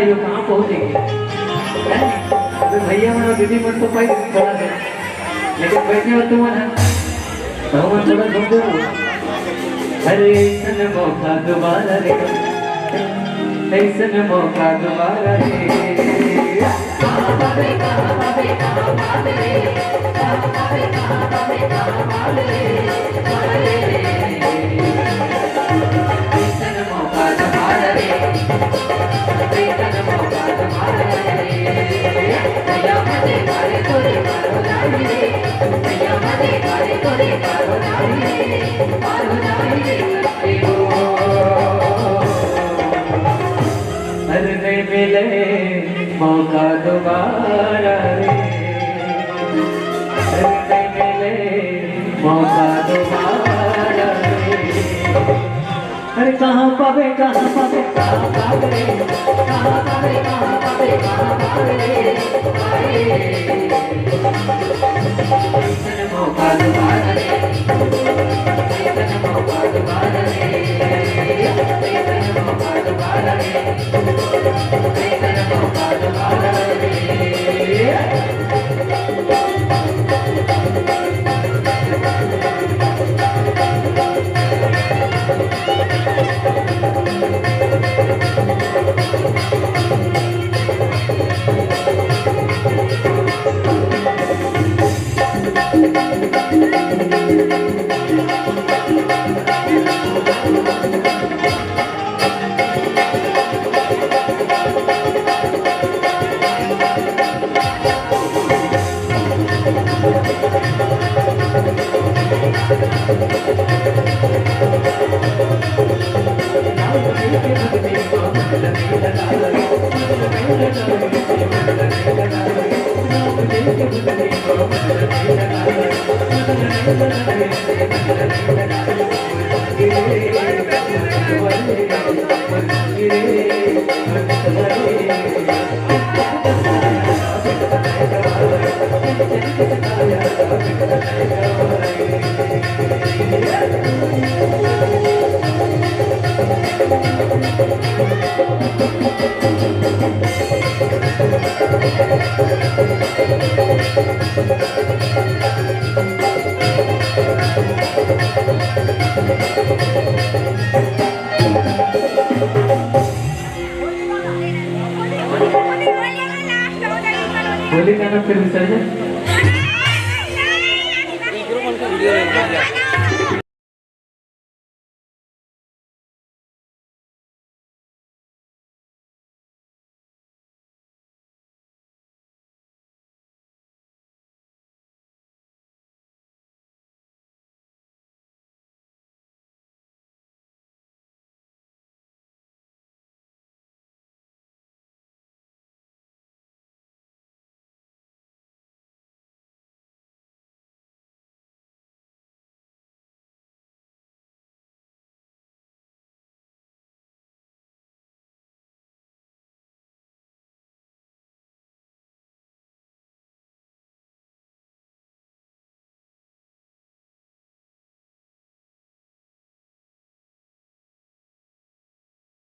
यो कहाँ पहुँचेगी? हैं? अबे भैया मन अउ दीदी मन तो पाई थोड़ा से, लेकिन बैठे हो तुम मन, हम मन थोड़ा घूम दो। अरे ऐसन मौका दोबारा रे, ऐसन मौका दोबारा रे। अरे नहीं मिले मौका दोबारा रे, अरे नहीं मिले मौका दोबारा रे। अरे कहाँ पावे, कहाँ पावे, कहाँ पावे, कहाँ पावे, कहाँ पावे, कहाँ पावे। होली गाना फिर विसर्जन।